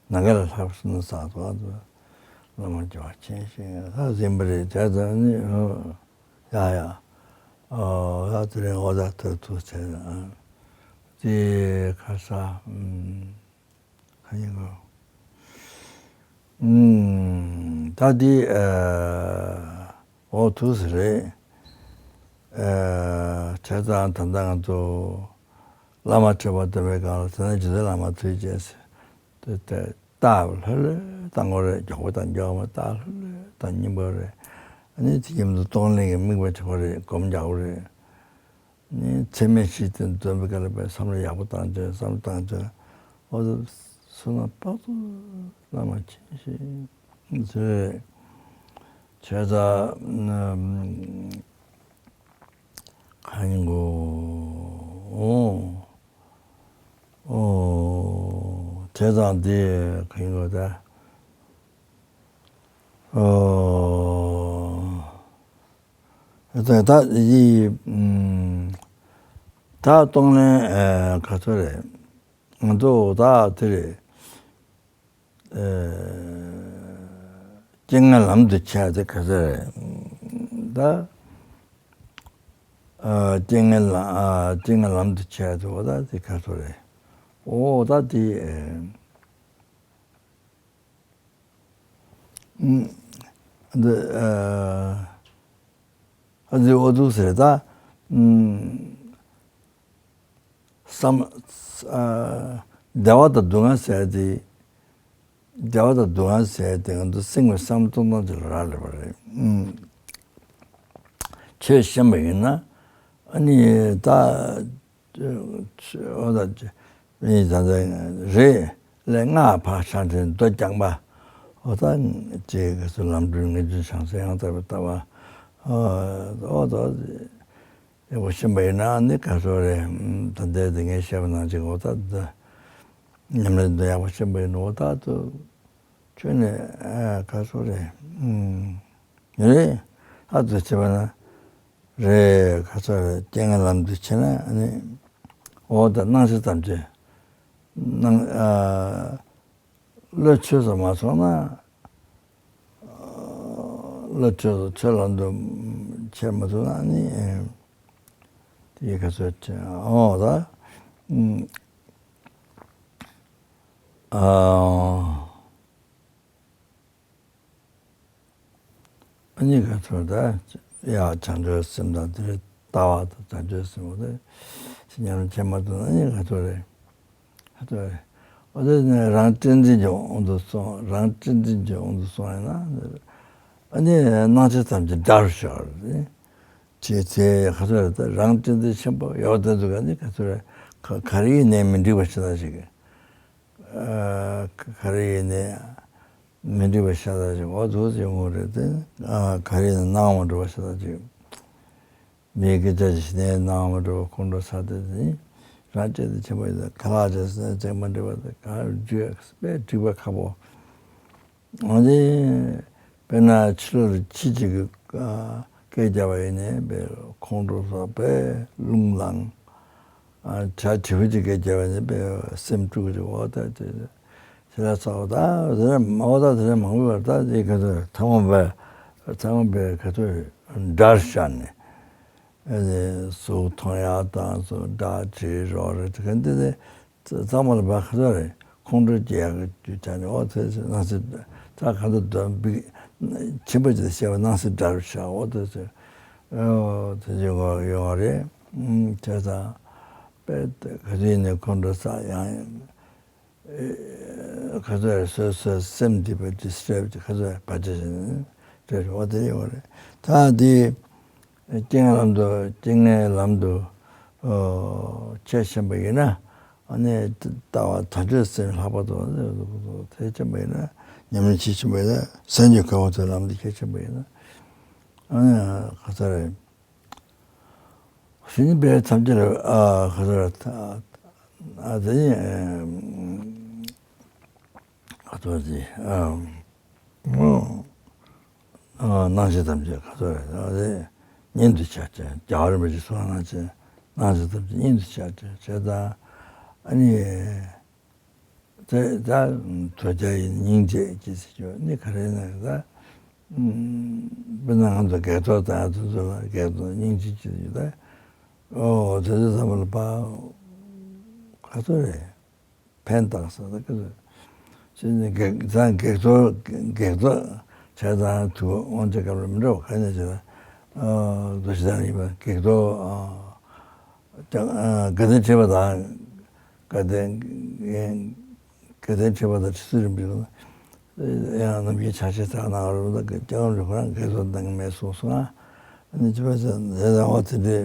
ནམ་མཁའ་ལས་ལྷག་པའི་བསོད་ནམས་བསགས་འདུག་ཨ། བླ་མ་རྒྱལ་བ་ཆེན་ཞིག་ལྷ་ཟིན་པ་རེད་དེ་ཙང་ནི་ཡ་ཡ་ཨོ་ཡ་དེ་རིང་ཨོ་ད་ཐུག་ཐུག་བྱས་ཨ་དེ་ཁ་ས་ཁ་ཉིན་གོ་ད་དེ་ཨོ་ཐུག་ས་རེད་བྱས་ཙང་ད་ལྟ་ང་ཚོ། བླ་མ་ཁྲི་པ་སྟོན་པའི་སྒང་ལ་དེ་ནས་རྗེ་བཙུན་བླ་མ་ཐུགས་རྗེ་ཆེ་ཟེར། དེ་ལྟར་རྟགས་ལྷོད་ལྷོད་བཏང་དགོས་རེད། མགྱོགས་པོ་དང་མགྱོགས་མ་རྟགས་ལྷོད་ལྷོད་བཏང་སྙིང་པོ་རེད། ཨ་ནི་དེ་མཉམ་དུ་གཏོང་ལེན་གྱི་དམིགས་པ་དེ་ཁོ་རེ་སྒོམ་རྒྱག་དགོས་རེད། ནི་ཚད་མེད་བཞི་དེ་འཛོམས་པའི་སྐབས་ལ་བསམ་བློ་ཡག་པོ་བཏང་བྱས། བསམ་བློ་བཏང་བྱས། འོ་ད་བསོད་ནམས་དཔག་ཏུ་བླ་མ་མཁྱེན་ཞེས་ཟེར། བྱས་ཙང་གང་ཡིན་གོ། འོ། འོ། བྱས་ཙང་དེ་གང་ཡིན་གོ་ད། འོ། ད་ད་ཡི་ཨུམ། ད་གཏོང་ལེན་ཨ་ག་ཚོད་རེད། ང་ཚོ་ད་དེ་རེད། ཨ། རྐྱེན་ངན་ལམ་དུ་ཆས་དེ་ག་ཚོད་རེད། ད་ཨ་རྐྱེན་ངན་ལ་ཨ་རྐྱེན་ངན་ལམ་དུ་ཆས་དེ་འོ་ད་དེ་ག་ཚོད་རེད། འོ་ད་དེ་ཨ། འདི་ཨ་ཨ་ཙི་འོ་འདུག་ཟེར་ད། བསམ་ཨ་བདེ་བ་དང་སྡུག་བསྔལ་ཟེར་དེ། བདེ་བ་དང་སྡུག་བསྔལ་ཟེར་དེ་ང་ཚོ་སེམས་ཀྱི་བསམ་བློ་གཏོང་སྟངས་ཅིག་ལ་རག་ལས་པ་རེད། ཨུམ། ཆོས་ཤེས་པ་ཡིན་ན་ཨ་ནི་ད། འོ་ད་ཅི་ནི་ད་ལྟ་རེད་ལས་སྔགས་འཕགས་ཕྱག་འཕྲེང་མདོ་རྐྱང་པ། འོ་ད་ཅེས་ག་ཚོད་ལམ་སྒྲོན་ངེས་འབྱུང་བྱང་སེམས་ཡང་དག་པའི་ལྟ་བ། འོ་ད་ཡག་པོ་ཤེས་པ་ཡིན་ན་ནི་ག་ཚོད་རེད། ད་ལྟའི་དེ་ངས་བཤད་པ་ནང་བཞིན་འོ་ད་ད་ཉམས་ལེན་དུ་ཡག་པོ་ཤེས་པ་ཡིན་ན་འོ་ད་དུ་ཁྱོད་ནི་ག་ཚོད་རེད། རེད། ཨ་ཙི་བྱས་པ་ན། རེད། ཁ་ཚ་རེད། རྐྱེན་ངན་ལམ་དུ་ཆས་ན་ཨ་ནི། འོ་ད་སྣང་ཤས་ཐམས་ཅད་སྣང་ཨ་བློ་ཆོས་སུ་མ་སོང་ན། ཨ་བློ་ཆོས་སུ་ཆོས་ལམ་དུ་ཆས་མ་ཐུབ་ན་ཨ་ནི། དེ་ཁ་ཚ་ཆེ་འོ་ད། ཨ། ཨ་ནི་ག་ཚོད་ད་ཡ་བྱང་ཆུབ་སེམས་དང་དེ་ལྟ་བ་དང་བྱང་ཆུབ་སེམས་འོ་དེ་ཉམས་ཆེན་མ་ཐུབ་ན་ཨ་ནི་ག་ཚོད་རེད། ག་ཚོད་རེད། འོ་དེ་ནི་རང་གཅེས་འཛིན་གྱི་དབང་དུ་སོང་། རང་གཅེས་འཛིན་གྱི་དབང་དུ་སོང་ཡིན་ན་ཨ་ནི་སྣང་ཆ་ཐམས་ཅད་དགྲར་ཤར་རེད། ཅེས་ཚེ་ག་ཚོད་རེད། ད་རང་གཅེས་འཛིན་ཆེན་པོ་ཡོད་དེ་ཚོ་ག་ནི་ག་ཚོད་རེད། ག་ག་རེ་ཡིན་ནའི་མི་འགྲིག་པ་ཞིག་ན་ཞིག་ཨ་ག་རེ་ཡིན་ནའི་མི་འགྲིག་པ་ཤ་སྟག་ཅིག་འོ་འདུག་ཅིག་འོང་རེད་དེ། ཨ་ག་རེ་ཡིན་ན་སྣང་བ་འགྲོ་བ་ཤ་སྟག་ཅིག་མིའི་སྐད་ཆ་ཞིག་ནས་སྣང་བ་འགྲོ་བ་ཁོང་ཁྲོ་ཟ་དེ་དེ་རང་བཅས་དེ་ཆེན་པོ་ཡིན། ད་ག་ལ་བྱས་ཟེར་ན་ཅང་མ་འགྲིག་པ་དེ་ག་རེ་བརྗོད་དཔེ་འགྲིག་པ་ཁག་པོ། འོན་ཏེ། དཔེར་ན་ཕྱི་ལོགས་ལ་ཁྱི་གཅིག་གིས་སྐད་རྒྱབ་པ་ཡིན་ནའི་དཔེ་ཁོང་ཁྲོ་ཟ་དཔེ་རླུང་ལངས། ཨ་བྱ་བྱིའུ་གཅིག་སྐད་རྒྱབ་པ་ཡིན་ནའི་དཔེ་སེམས་དཀྲུགས་ཀྱི་འོ་ད་དེ་ཞེ་ལ་ཚ་བ་ད་དེ་འདྲ་མང་པོ་ད་དེ་འདྲ་མང་པོ་ཡོད་རེད། ད་དེ་ག་ཚོད་ཚང་མ་དཔེ་ཚང་མ་དཔེ་ག་ཚོད་དགྲར་ཤར་ནས་ཨ་ནི་གཟུགས་མཐོང་ཡག་དང་སོགས་དགྲ་བྱེད་རོགས་རེད། དེ་ག་འདི་དེ། ཚང་མ་ལ་བ་ཁ་ཚ་རེད། ཁོང་ཁྲོ་སྐྱེ་ཡག་གི་རྒྱུ་ཆ་ནི་འོ་ཚེ་ཚེ་སྣང་སྲིད་ད་ག་ཚོད་འདོན་པིག་ཆེན་པོ་ཅིག་བཤད་པ་སྣང་སྲིད་དགྲར་ཤར་འོ་དེ་ཚོད། འོ་དེ་ཚོད་ཡོང་བ་རེད། བྱས་ཙང་དཔེ་ག་ཚོད་ཡིན་ནའི་ཁོང་ཁྲོ་ཟ་ཡང་ག་ཚོད་རེད། སོ་སོའི་སེམས་འདི་པའི་ཌི་སི་ཊརབ་ཀྱི་ག་ཚོད་བར་ཆད་བྱས་ནས་འོ་དེ་ཡོང་བ་རེད། ད་འདི། རྐྱེན་ངན་ལམ་དུ་རྐྱེན་ངན་ལམ་དུ་ཨོ་ཆས་ཕྱིན་པ་ཡིན་ན་ཨ་ནི་ལྟ་བ་དལ་འབྱོར་སེམས་ལྷག་པར་དུ་དེ་ཕྱིན་པ་ཡིན་ན་ཉམས་ལེན་བྱེད་ཕྱིན་པ་ཡིན་ན་སངས་རྒྱས་གོ་འཕང་ཐོབ་ལམ་དུ་ཁྱེར་ཕྱིན་པ་ཡིན་ན་ཨ་ནི་ག་ཚོད་རེད། གཞི་ནི་དཔེ་ཐམས་ཅད་ལ་ཨ་ག་ཚོད་རེད། ཨ་དེ་ནི་ག་ཚོད་རེད། ཨ། སྣང་ཤས་ཐམས་ཅད་ག་ཚོད་རེད། ཨ་རེ་ཉིད་དུ་བྱ་སྟེ། རྒྱལ་བ་རིན་པོ་ཆེས་གསུངས་པ་ནང་བཞིན་སྣང་ཤས་ཐམས་ཅད་ཉིད་དུ་བྱ་སྟེ་བྱས་ཙང་ཨ་ནི་དེ་ད་དོལ་རྒྱལ་ཡི་སྙིང་རྗེ་ཅེས་ཟེར་རྒྱུ་ནི་ག་རེ་ན་ད་དཔེར་ན་ང་ཚོ་བགེགས་གཏོར་དང་དེ་ཚོ་ལ་བགེགས་གཏོར་སྙིང་རྗེ་ཅེས་ཟེར་རྒྱུ་ད་ཨོ་དེ་ཚོ་ཚང་མ་ལ་ཕར་ག་ཚོད་རེད། ཕན་བཏགས་ས་ད་ག་ཚོད། ཅི་ནི་བགེགས་ཙང་བགེགས་གཏོར་བགེགས་གཏོར་བྱས་ཙང་དུ་དབང་ཆ་སྐབས་ལ་མི་འདྲ་བ་ག་ནས་བྱས་ན། ཨ་དུ་ཞིག་ད་ཡིན་པ་བགེགས་གཏོར་ཨ་ ཀྱང་དགའ་ལྡན་ཁྲི་པ་དང་། དགའ་ལྡན་དགའ་ལྡན་ཁྲི་པ་དང་ཁྲི་ཟུར་རིམ་པས་ཡང་རྣམ་རྒྱལ་ཕྱག་ཆེན་ཚར་གནང་རུང་ད་སྐྱབས་མགོན་རིན་པོ་ཆེ་ཁོ་རང་སྐད་གསོ་གཏོང་གི་མེད་གསུངས་སོང་ང་། ཨ་ནི་ཅི་བ་ཟེར་ན་ཨོ་དེ་འདྲའི་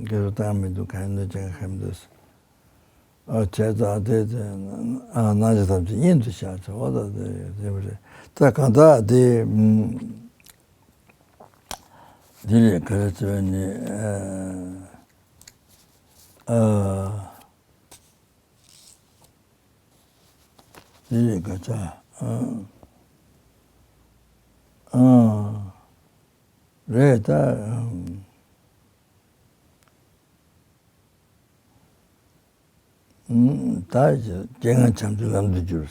སྐད་གསོ་གཏོང་གི་མི་འདུག་གང་ཡིན་འདུག་ཅང་གང་མི་འདུག་ཨ་བྱས་ཙང་དེ་དེ་ཨ་སྣང་ཆ་ཐམས་ཅད་དབྱིངས་སུ་བཞག་ཚེ་འོ་ད་དེ་དེ་བ་རེད། ད་གང་ལྟར་དེ་འདི་རེད་ག་རེ་ཟེར་བ་ནི་ཨ་འདི་རེད་ག་ཆ་ཨ་ཨ་རེད་ད། ད་སྤྱན་སྔ་བྱང་ཆུབ་ལམ་དུ་གྱུར།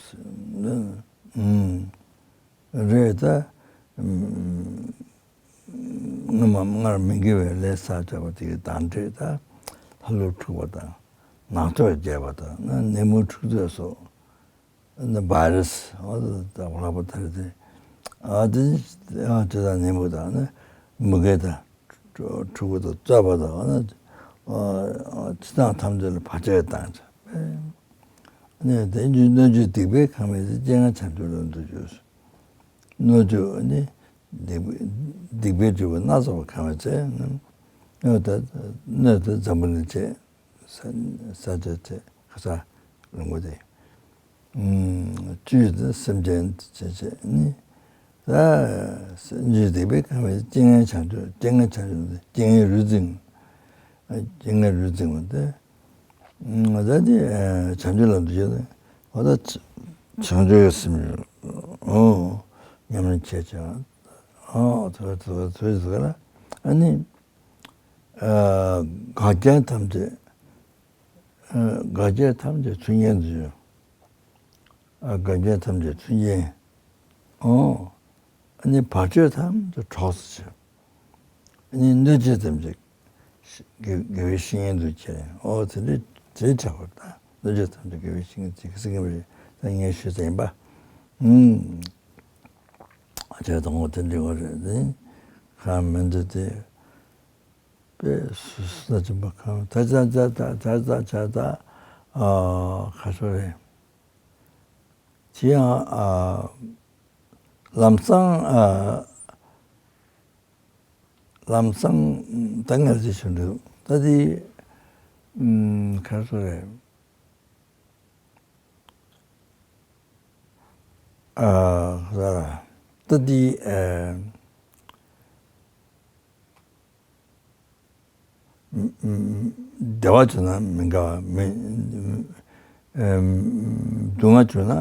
རེད་ད། སྔོན་མ་སྔར་མི་དགེ་བའི་ལས་བསགས་བྱ་བ་དེ་གི་དང་འབྲས་ད་ལྷ་ཀླུ་འཁྲུགས་པ་དང་ནག་ཕྱོགས་རྒྱས་པ་དང་ནད་མུག་འཁྲུག་རྩོད་སོགས། ནི་བྷའི་རུ་སི་འོ་ད་ལྷག་པར་དར་ཏེ་ཨ་དེ་ཨ་དེ་དང་ནི་མུ་དང་ནི་མུ་གེ་དང་འཁྲུག་པ་དང་རྩོད་པ་དང་ཨ་ནི་ཅི་དང་ཐམས་ཅད་ལ་བར་ཆད་བཏང་ཚེ་ནི་དེ་རྒྱུ་སྣོད་བཅུད་སྡིག་པས་གང་བའི་ཚེ་སྤྱན་སྔ་བྱང་ཆུབ་ལམ་དུ་གྱུར། སྣོད་བཅུད་ནི་སྡིག་པའི་སྡིག་པའི་སྒྲིབ་པ་སྣ་ཚོགས་པས་གང་བའི་ཚེ་ནི་སྣོད་དེ་སྣོད་དེ་འཛམ་བུ་གླིང་བཅས། ས་ས་ཆ་དེ་ཁ་ས་ལུང་པ་དེ། བཅུད་དེ་སེམས་ཅན་དེ་བྱས་བྱས་ནི། ད་སེམས་ཅན་སྡིག་པས་གང་བའི་སྤྱན་སྔའི་བྱང་ཆུབ་སྤྱན་སྔའི་བྱང་ཆུབ་སྟེ་སྤྱན་སྔའི་རུ་འཛིན། སྤྱན་སྔའི་རུ་འཛིན་པ་དེ། ད་དེ་བྱང་ཆུབ་ལམ་དུ་བྱས་ནས་འོ་ད་བྱང་ཆུབ་ཀྱི་སེམས་ཉམས་ལེན་བྱས་བྱས་འོ་དེ་དེ་དེ་ལ་ཨ་ནི། འགལ་རྐྱེན་ཐམས་ཅད། འགལ་རྐྱེན་ཐམས་ཅད་ཚུལ་ངན་དུ་འགྱུར། འགལ་རྐྱེན་ཐམས་ཅད་ཚུལ་ངན། ཨོ། ཨ་ནི་བར་ཆད་ཐམས་ཅད་གྲོགས་སུ་བྱེད། ཨ་ནི་གནོད་བྱེད་ཐམས་ཅད་དགེ་དགེ་བའི་བཤེས་གཉེན་དུ་བྱེད། ཨོ་དེ་འདྲའི་དེའི་ཕྲད་པར་ད་གནོད་བྱེད་ཐམས་ཅད་དགེ་བའི་བཤེས་གཉེན་དུ་བྱེད་ཟེར་གྱི་མ་རེད། ད་ངས་ཞུས་ཟིན་པ། ཨུམ། བྱས་ཙང་འོ་དེ་འདྲ་བ་རེད་དེ། གང་མི་འདུག་དེ། པས་སུ་སུ་ན་ཅིན་པ་གང་ད་ཅ་ཅ་ད་ད་ད་ཅ་ད་ཨ་ཁ་ཤོ་རེད། དེ་ཡང་ཨ་ལམ་སང་ཨ་ལམ་སང་ད་ངལ་རྩོལ་ཞུ་འདུག་ད་དེ་ཨུམ་ཁ་ཤོ་རེད། ཨ་ད་དེ་ཨ། བདེ་བ་བྱུང་ན་མི་དགའ་བ་མི། སྡུག་བསྔལ་བྱུང་ན་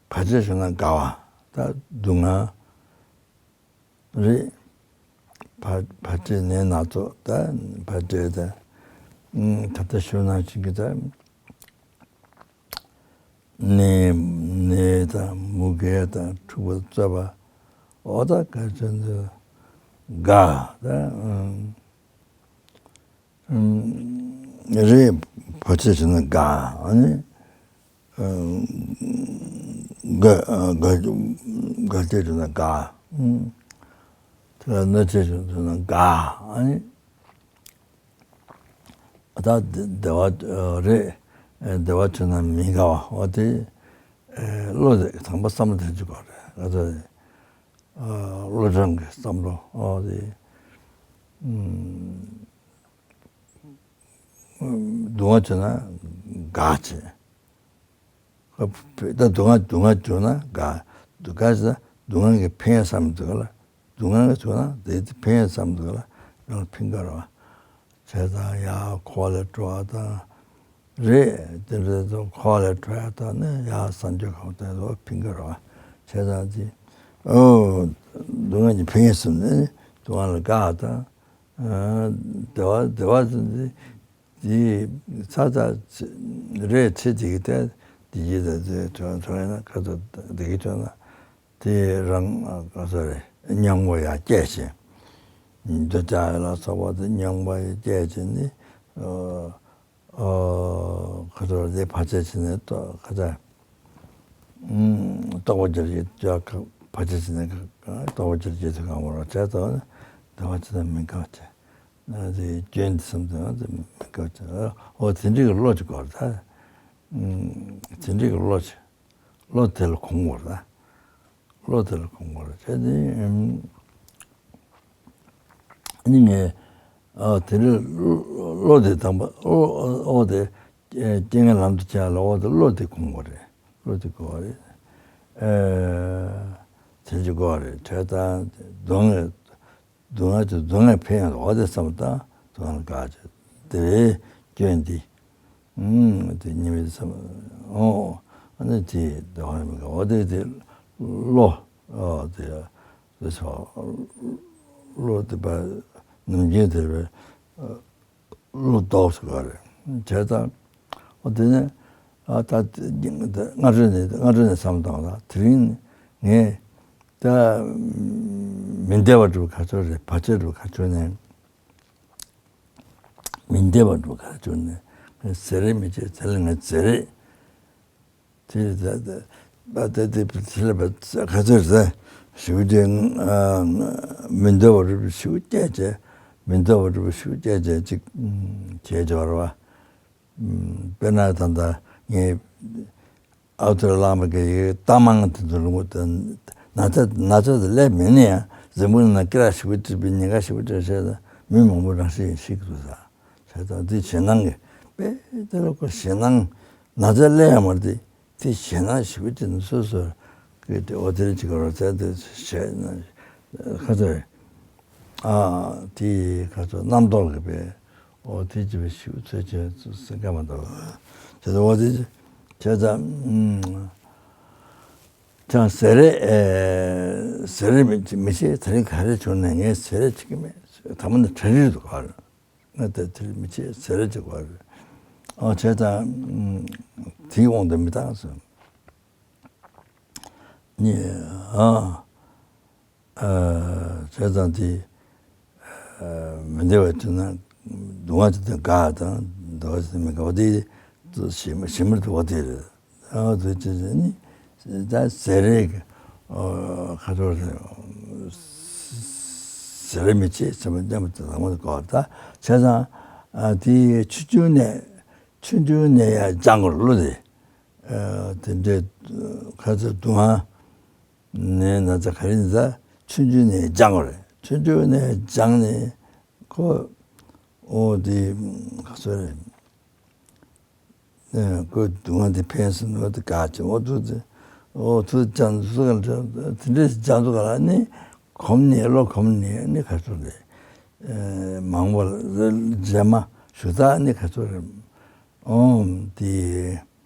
བར་ཆད་བྱུང་ན་དགའ་བ་ད་སྡུག་བསྔལ་རེད། བར་བར་ཆད་ནད་སྣ་ཚོགས་ད་བར་ཆད་ད་ད་ལྟ་ཞུ་ན་ཞིག་གི་ད། ནད་ནད་དང་མུ་གེ་དང་འཁྲུག་པ་རྩོད་པ་འོ་ད་ག་ཚོད་འདི་དགའ་ད་ཨང་ཨང་རེད། བར་ཆད་བྱུང་ན་དགའ་ཨ་ནི་ཨང་དགའ་དགའ་དགའ་སྐྱེ་བྱུང་ན་དགའ་ཨང་དེ་ལ་གནོད་བྱེད་བྱུང་ན་དགའ་ཨ་ནི། ད་བདེ་བ་རེད། བདེ་བ་བྱུང་ན་མི་དགའ་བ་འོ་དེ་བློ་དེ་དང་པོ་བསམ་བློ་དེ་འཇུག་པ་རེད། ང་ཚོ་བློ་སྦྱོང་གི་བསམ་བློ་འོ་དེ་སྡུག་བསྔལ་བྱུང་ན་དགའ་བྱེད། ད་སྡུག་བསྔལ་སྡུག་བསྔལ་བྱུང་ན་དགའ། སྡུག་དགའ་ཟེར་ན་སྡུག་བསྔལ་གྱི་ཕན་ཡོན་བསམ་འདུག་ལ། སྡུག་བསྔལ་བྱུང་ན་དེ་ཕན་ཡོན་བསམ་འདུག་ལ་རང་ལ་ཕན་དགའ་ར་བ། བྱས་ཙང་ཡར་འཁོར་བ་ལས་གྲོལ་བ་དང་། རེད་དེ་འདྲ་དུ་འཁོར་བ་ལས་གྲོལ་ཡ་དང་ནི་ཡར་སངས་རྒྱས་གོ་དེ་ལོ་ཕན་དགའ་ར་བ། བྱས་ཙང་དེ་ཨོ་སྡུག་བསྔལ་གྱི་ཕན་ཡོན་བསམ་ནས་སྡུག་བསྔལ་ལ་དགའ་དང་། བདེ་བ་བདེ་བ་བསམ་ནས། དེ་ཚ་ཚ་རེད་ཚེ་དེ་གི་ཏེ་བདེ་སྐྱིད་དང་དེ་དོན་དོན་ཡིན་ན་ཁ་ཚ་བདེ་སྐྱིད་བྱུང་ན་དེ་རང་ཁ་ཚ་རེད་སྙིང་པོ་ཡང་སྐྱེད་བྱེད། འདོད་ཆགས་ལ་སོགས་པ་དེ་སྙིང་པོ་ཡང་སྐྱེད་བྱེད་ནི་ཁ་ཚ་དེ་བར་ཆད་བྱེད་ནས་ཁ་ཚ་རྟོགས་པ་རྒྱལ་གྱི་བར་ཆད་བྱེད་ནས་རྟོགས་པ་རྒྱལ་གྱི་དུས་གང་བོར་བྱས་ཙང་། བདེ་བ་ཅི་དང་མི་འགལ་བ་བྱས། ཨ་དེ་སྐྱོན་འདི་བསམ་དང་དེ་མི་འགལ་བ་བྱས། འོ་དེ་འདྲའི་གི་བློ་ཅིག་དགོས་རེད་ད། ཨུམ། དེ་འདྲའི་གི་བློ་ཅིག་བློ་དེ་ལ་གོམས་དགོས་རེད་ད། བློ་དེ་ལ་གོམས་དགོས་རེད་བྱས་ཏེ། ཨུམ། ཨ་ནི་ངས་ཨ་དེ་འདྲའི་བློ་དེ་དང་པོ་བློ་དེ་རྐྱེན་ངན་ལམ་དུ་བྱས་ལ་འོ་དེ་བློ་དེ་གོམས་དགོས་རེད། བློ་དེ་གོམས་དགོས་རེད། ཨ་དེ་འདྲ་གོམས་དགོས་རེད་བྱས་ད་སྡུག་བསྔལ། སྡུག་བསྔལ་གྱི་སྡུག་བསྔལ་འཕེལ་ཡང་འོ་དེ་བསམ་བློ་བཏང་། སྡུག་བསྔལ་དགག་བྱ་དེ་བས་སྐྱོན་འདི། ཨུམ། དེ་ཉེས་པའི་བསམ། འོ། ཨ་ནི་དེ་སྡུག་བསྔལ་མི་དགག་འོ་དེ་དེ་བློ། ཨོ་དེ་དེ་སོ་བློ་དེ་པ་ནམ་རྒྱུན་དེ་བས། བློ་ལྡོག་ཟེར་བ་རེད། བྱས་ཙང་། འོ་དེ་ནས་ཨ་ད་སྔ་དྲོ་ནས་སྔ་དྲོ་ནས་བསམ་བཏང་ལ་དེ་རིང་ངས་ད་མི་བདེ་བ་འགྲུབ་ག་ཚོད་རེད། བར་ཆད་འགྲུབ་ག་ཚོད་ནས་མི་བདེ་བ་འགྲུབ་ག་ཚོད་ནས་ཟེར་རེ་མི་བྱེད་ཟེར་ལ་ངས་ཟེར་རེད། དེ་ད་ད་ད་དེ་དེ་ལ་བ་ག་ཚོད་རེད། ཞུ་རྒྱུ་མི་འདོད་པ་རུ་ཞུ་སྐད་ཆ་མི་འདོད་པ་རུ་ཞུ་སྐད་ཆ་ཅིག་བྱས་འབྱོར་བ། དཔེར་ན་ད་ལྟ་ངས་ཨའུ་ཏར་བླངས་པ་གི་ཡི་གཏའ་མང་དེ་ཚོ་ལུང་དུ་ན་ཚ་ན་ཚ་དེ་ལས་མེད་ན་ཡང་གཟིམ་ཁང་ནང་ཀི་ར་ཞུ་གི་བྲིས་པའི་ཉེན་ཁ་ཞུ་གི་བྲིས་བྱས་ད་མི་མང་པོ་རང་ཤི་ཡིན་ཤི་གི་འདུག་ས། བྱས་ཙང་འདི་ཞེད་སྣང་གི་དཔེ་དེ་ལ་ཁོ་ཞེད་སྣང་ན་ཚ་སླེབས་ཡ་མ་རེད་དེ། དེ་ཞེད་སྣང་ཞེ་པོ་ཅིག་ནི་སོ་སོར་གི་དེ་འོ་དེ་ཅིག་རོ་ཚད་དེ་ཞེད་སྣང་ཁ་ཚོད་ཨ་དེ་ཁ་ཚོད་རྣམ་རྟོག་གི་པས་འོ་དེ་ཅིག་པའི་ཞེ་པོ་ཚོད་ཆེན་སེམས་ཁ་མ་འདུག་དེ་འོ་དེ་བྱས་ཙང་ཅང་ཟེར་རེ་ཟེར་རེ་མི་མི་ཤེས། དེ་རིང་ག་རེ་བྱུང་ནས་ངས་ཟེར་རེ་བྱེད་ཀྱི་མེད། ད་མ་ནི་གྲ་སྒྲིག་འདུག་ག་ང་དེ་དེར་མི་བྱེད་ཟེར་གྱི་བར། ཨ་བྱས་ཙང་དེའི་དབང་དུ་མི་བཏང་ཟེར། ནི་ཨ་ཨ་བྱས་ཙང་དེ་མི་བདེ་བ་བྱུང་ན་སྡུག་བསྔལ་དེ་དགག་དང་འདོད་ཟེར་མི་དགག་པ་དེ་ཞི་མ་ཞི་མར་དུ་བ་དེ་རེད། ཨ་དུ་ཅི་ཟེར་ནི་ད་ཟེར་རེ་གི་ཁ་ཐོར་ཟེར་རེ་མི་བྱེད་ཟེར་བ་མཉམ་དུ་དང་པོ་གོ་ད་བྱས་ཙང་དེ་ཆུང་ཆུང་ནས་ཆུང་ཆུང་ནས་ཡང་སྦྱང་དགོས་བློ་དེ་དེ་འདྲའི་ཁ་ཚ་སྡུག་བསྔལ་ནས་ན་ཚ་ག་རེ་ཡིན་ད་ཆུང་ཆུང་ནས་སྦྱང་དགོས་རེད། ཆུང་ཆུང་ནས་སྦྱངས་ནས་ཁོ་ཨོ་དེ་ག་ཚོད་རེད། ཨེ་ཁོའི་སྡུག་བསྔལ་དེ་ཕན་སོང་ནོ་དེ་དགའ་ཅིང་འོ་ཐུག་དེ་འོ་ཐུག་ཅང་སུ་ག་ལ་དེ་འདྲའི་སྦྱང་ཚུགས་ག་ལ་ནི་གོམས་ནས་བློ་གོམས་ནས་ནི་ག་ཚོད་རེད། ཨེ་མང་པོ་ལ་རྗེས་མ་ཞུ་དག་ནི་ག་ཚོད་རེད། ཨོམ་དེ་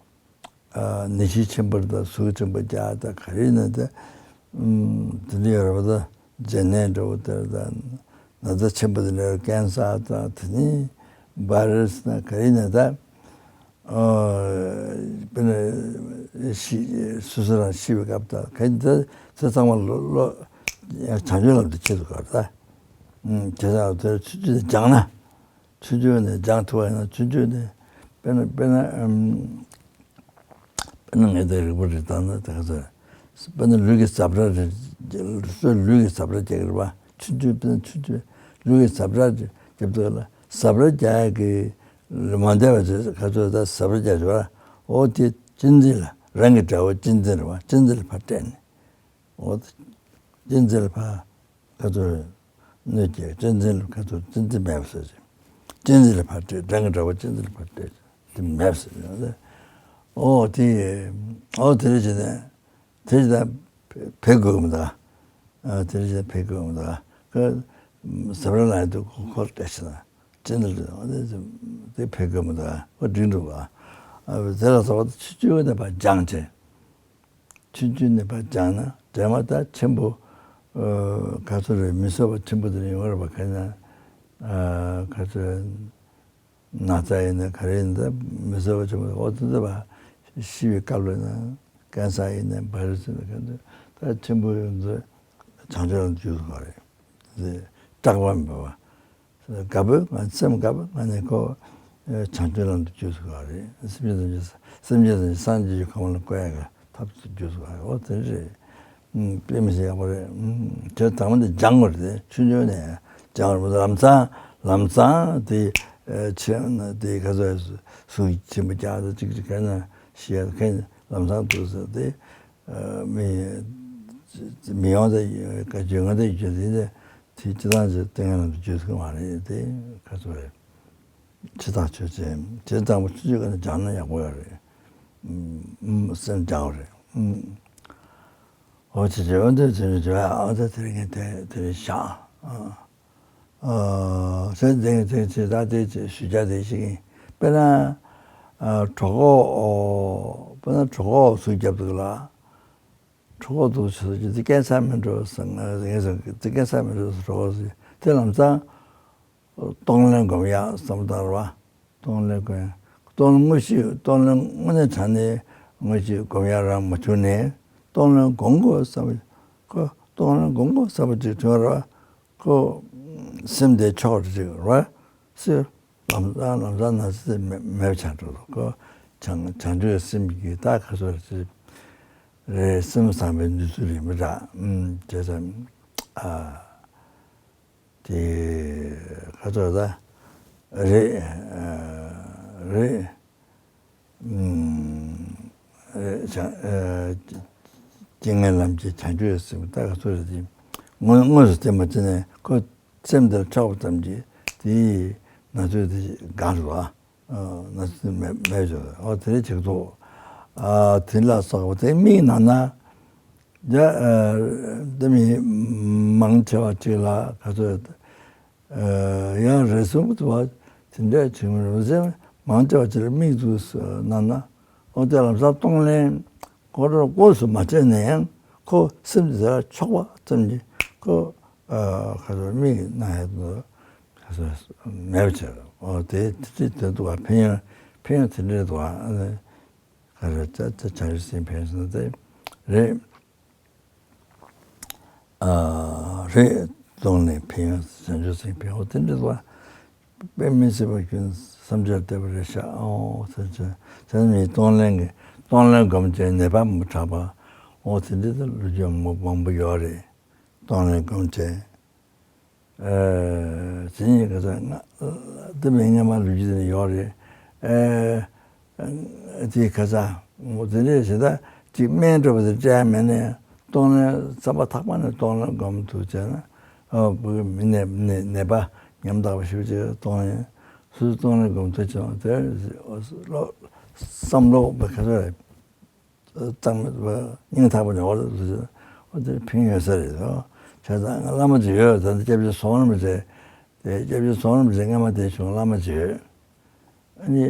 ཨ་ནད་གཞི་ཆེན་པོ་དང་ཟུག་ཆེན་པོ་རྒྱག་དང་ག་རེ་ནི་དེ་ཨུམ་དེ་འདྲ་ཡོད་རེད་པ། ད་རྗེས་ནད་འདྲ་བོ་དེར་ད་ན་ཚ་ཆེན་པོ་དེ་འདྲ་ཀན་སར་དང་དེ་ནི་བྷའི་རུ་སི་ན་ག་རེ་ནི་ད་ཨ་དཔེར་ན་ཤི་སོ་སོ་རང་ཤི་བའི་སྐབས་དང་ག་རེ་ད་དེ་ཚང་མ་ལོ་ལོ་བྱང་ཆུབ་ལམ་དུ་ཁྱེར་དུ་གར་ད་ཨུམ་དེ་ཚང་དེར་ཆུ་ཆུ་སྦྱངས་ན། ཆུང་ཆུང་ནས་སྦྱང་ཐུབ་པ་ཡིན་ན་ཆུང་ཆུང་ནས་དཔེར་ན་དཔེར་ན་ཨམ་དཔེར་ན་ངས་དེ་རིག་པ་རེ་བཏང་ན་དེ་ག་ཚོད་དཔེར་ན་ལུས་ཀྱི་ཟ་འཕྲུག་རེ་སོ་ལུས་ཀྱི་ཟ་འཕྲུག་རྒྱག་གི་རེད་པ། ཆུང་ཆུང་དཔེར་ན་ཆུང་ཆུང་ལུས་ཀྱི་ཟ་འཕྲུག་རེ་རྒྱབ་དུས་ལ་ཟ་འཕྲུག་རྒྱག་ཡག་གི་མ་བདེ་བ་ཅིག་ག་ཚོད་ད་ཟ་འཕྲུག་རྒྱག་ཆོག་ཨོ་དེ་གཅེས་འཛིན་ལ་རང་གི་དགྲ་བོ་གཅེས་འཛིན་རེད་པ། གཅེས་འཛིན་ལ་ཕར་སྤྲད་ནས། འོ། གཅེས་འཛིན་ལ་ཕར། ཁ་ཚུར། གནོད་སྐྱེལ་གཅེས་འཛིན་ལ་ཁ་ཚུར་གཅེས་འཛིན་མེད་པ་བཟོ་ཅིག་གཅེས་འཛིན་ལ་ཕར་སྤྲད་རང་གི་དགྲ་བོ་གཅེས་འཛིན་ལ་ཕར་སྤྲད་དེ་མེད་པ་བཟོ་ཅིག་འོ་དེ། འོ་དེ་རེ་བྱས་ནས། དེ་བྱས་ན་བེད་དགོས་མི་འདུག་ཨ་དེ་རེ་བྱས་ན་བེད་དགོས་མི་འདུག་ཁ། ཟབ་ར་ལ་ཡོད་དུས་ཁོ་ཁོར་སྤྲད་ཤི་ན། གཅེས་འཛིན་ལ་འོ་དེ་བེད་དགོས་མི་འདུག་ཁོ་འགྲིག་འགྲོ་ག་ཨ་དེ་ལ་ཟ་བ་དེ་ཆུ་ཆུ་བ་དེ་ཕར་སྦྱངས་བྱས། ཆུང་ཆུང་ནས་ཕར་སྦྱངས་ན་རྗེས་མ་ད་ཆེན་པོ། ཨ་ག་ཚོད་རེད། མི་བཟོད་པ་ཆེན་པོ་དེ་ཡོང་བ་རེད་པ། ག་ན་ཨ་ག་ཚོད་ན་ཚ་ཡིན་ན་ག་རེ་ཡིན་ན་ད་མི་བཟོད་པ་ཆེན་པོ་འོ་དེ་ཚོ་ཕར་ཤི་བའི་སྐབས་ལ་ན་ཀན་སར་ཡིན་ན་བྷའི་རུ་སི་ཡིན་ན་ག་ཚོད་ད་ཆེན་པོ་ཡོང་ཚོད་བྱང་ཆུབ་ལ་འཇུག་དགོས་རེད། སྐྲག་པ་མེད་པ། དགའ་པོ་ང་སེམས་དགའ་པོ་ང་ནི་ཁོ་བྱང་ཆུབ་ལམ་དུ་འཇུག་ཐུབ་པ་རེད། སེམས་ཅན་ཐམས་ཅད་སེམས་ཅན་ཐམས་ཅད་སངས་རྒྱས་ཀྱི་གོ་འཕང་ལ་བཀོད་ཡག་གི་ཐབས་སུ་འཇུག་ཐུབ་པ་རེད། འོ་དེ་རེད། དཔེ་མི་སྲིད་ཡག་པོ་རེད། དེ་དང་པོ་འདི་སྦྱང་དགོས་རེད། ཆུང་ཆུང་ནས་ སྦྱང་བར་མི་འདུག་ལམ་སང་ལམ་སང་དེ་ཨ་ཆེ་ན་དེ་ག་ཚོད་གཟུགས་ཆེན་པོ་རྒྱག་ད་ཅིག་ཅིག་ག་ན་ཤི་ཡ་ག་ན་ལམ་སང་འདུག་ཟེར་དེ་ཨ་མི་མི་ཡོང་ད་ག་བརྗོད་ང་ད་བརྗོད་དེ་དེ་དེ་སྤྱི་བཏང་ཅིག་སྟེང་ལ་བརྗོད་ཐུབ་མ་རེད་དེ་ག་ཚོད་རེད། ཕྱི་ཐག་ཆོད་ཅན་བྱས་གཙང་པོ་ཆུ་ཆུ་ག་ན་སྦྱང་ན་ཡག་པོ་ཡོད་རེད། ཨུམ་སེམས་སྦྱང་བ་རེད། ཨུམ། འོ་ཅི་ཅི་འོ་འདོད་ཅི་ཅི་ཅི་འོ་ད་དེ་རིང་གི་དེ་དེ་རིང་བཞག་ཨ་ཟེར་དེ་དེ་ཅི་ད་དེ་ཅི་ཞུ་བྱ་དེ་ཞིག་ཡིན། དཔེར་ན་ཨ་གྲོད་ཁོག་ཨོ་དཔེར་ན་གྲོད་ཁོག་ཟུག་རྒྱབ་འདུག་ལ། གྲོད་ཁོག་འདུག་ཟེར་གྱི་དེ་ཀན་སར་མིན་འགྲོ་ཟེར་ང་ངས་ཟེར་གི་དེ་ཀན་སར་མིན་འགྲོ་ཟེར་གྲོད་ཁོག་ཟེར་དེ་ལམ་སང་། གཏོང་ལེན་སྒོམ་ཡག་བསམ་བློ་བཏང་རོགས། གཏོང་ལེན་སྒོམ་ཡག་གཏོང་ལེན་དངོས་གཞི་གཏོང་ལེན་དངོས་གནས་དྲང་གནས་དངོས་གཞི་སྒོམ་ཡག་རང་མ་བྱུང་ནས་གཏོང་ལེན་སྒོམ་དགོས་བསམ་པ་ཁོ་གཏོང་ལེན་སྒོམ་དགོས་བསམ་པ་ཅིག་བྱུང་རོགས། ཁོ་སེམས་དེ་ཕྱོགས་རེ་ཅིག་རོགས་སེ་ལམ་སང་ལམ་སང་ན་སེ་མེད་མེད་པ་ཆགས་འགྲོ་ཁོ་བྱང་བྱང་ཆུབ་སེམས་ཀྱི་ད་ག་སོ་རེ་ཅིག་རེད། སེམས་བཟང་པའི་ནུས་ཚུལ་རེད་མི་འདྲ་ཨུམ་བྱས་ཙང་ཨ། དེ་ཁ་ཚོད་ད་རེད་རེད་རེད་བྱང་རྐྱེན་ངན་ལམ་གྱི་བྱང་ཆུབ་སེམས་ད་ཁ་ཚོད་རེད་དེ་དངོས་དངོས་སུ་བསྟན་པ་ཅི་ནས་ཁོ་སེམས་འདིར་ཆགས་པ་ཙམ་གྱིས་དེའི་ན་ཚོད་དེ་འགག་རེད་བ། ན་ཚོད་མེད་མེད་བྱུང་ཨོ་དེ་རེད་ཅིག་འདུག་ཨ་དེ་ལ་སོགས་པ་དེ་མིག་ནང་ན། ཡ། ཨ་འདི་མི་མང་ཆེ་བ་ཅིག་ལ་ག་ཚོད། ཨ་ཡང་རེ་ཟུང་དུ་བ་དེ་འདྲ་བྱུང་རུང་ཟེར་མང་ཆེ་བ་ཅིག་ལ་མིག་ཏུ་སྣང་ན་ཨོ་དེ་ལམ་སང་གཏོང་ལེན་ཁོ་རང་དངོས་སུ་མ་བྱས་ན་ཡང་ཁོ་སེམས་དེ་ལ་ཕྱོགས་པ་ཙམ་གྱིས་ཁོ་ཨ་ག་ཚོད་མིག་ནང་ཡ་དུ་ག་ཚོད་མེད་པ་བྱས་ཨོ་དེ་དེ་དེ་དུ་བ་ཕན་ཡོན་ཕན་ཡོན་དེ་འདྲ་དུ་བ། ག་རེ་ཙ་ཙ་བྱང་ཆུབ་སེམས་ཕན་སོང་སྟེ་རེད། ཨ་རེད། གཏོང་ལེན་ཕན་ཡོན་བྱང་ཆུབ་སེམས་ཕན་ཡོན་དེ་འདྲ་བ། དཔེ་མི་སྲིད་པ་ཀུན་བསམ་འཆར་བདེ་བ་རེད་ཤག་ཨོ་ཟེར་བྱས་བྱས་ནས་གཏོང་ལེན་གྱི་གཏོང་ལེན་སྒོམ་བྱས་ནད་པ་མི་དྲག་པ་ཨོ་དེ་འདྲ་དེ་ལུས་རྒྱུ་མང་པོ་ཡོད་རེད། གཏོང་ལེན་སྒོམ་བྱས། ཨ་དེ་ཉིད་ཁ་སང་ང་དེ་མིན་སྔ་མ་ལུས་རྒྱུ་དེ་ཡོད་རེད། ཨ་དེ་ཁ་སང་ངོ་དེ་འདྲས་བྱེད་ད་ཅིག་སྨན་འགྲོ་བ་དེ་སྤྲད་མེད་ནས་གཏོང་ལེན་བསམ་པ་ཐག་པ་ནས་གཏོང་ལེན་སྒོམ་ཐུབ་བྱས་ན་ཨ་བུ་མི་ནད་ནད་ནད་པ་ཉམ་ཐག་པ་ཞིག་ཅིག་གཏོང་ལེན་སུ་གཏོང་ལེན་སྒོམ་ཐུབ་བྱུང་དེ་བསམ་བློ་ཁ་སང་རེད། གཙང་མ་སྙིང་ཐག་པ་ནས་འོ་འོ་དེ་ཕན་ཡོད་ས་རེད་དོ། བྱས་ཙང་ང་བླ་མ་ཅིག་ཡོད་ད་ལྟ་སྐྱབས་རྗེ་ཟོང་རིན་པོ་ཆེ། དེ་སྐྱབས་རྗེ་ཟོང་རིན་པོ་ཆེ་སྔ་མ་དེ་བྱུང་བླ་མ་ཅིག་ཡོད། ཨ་ནི་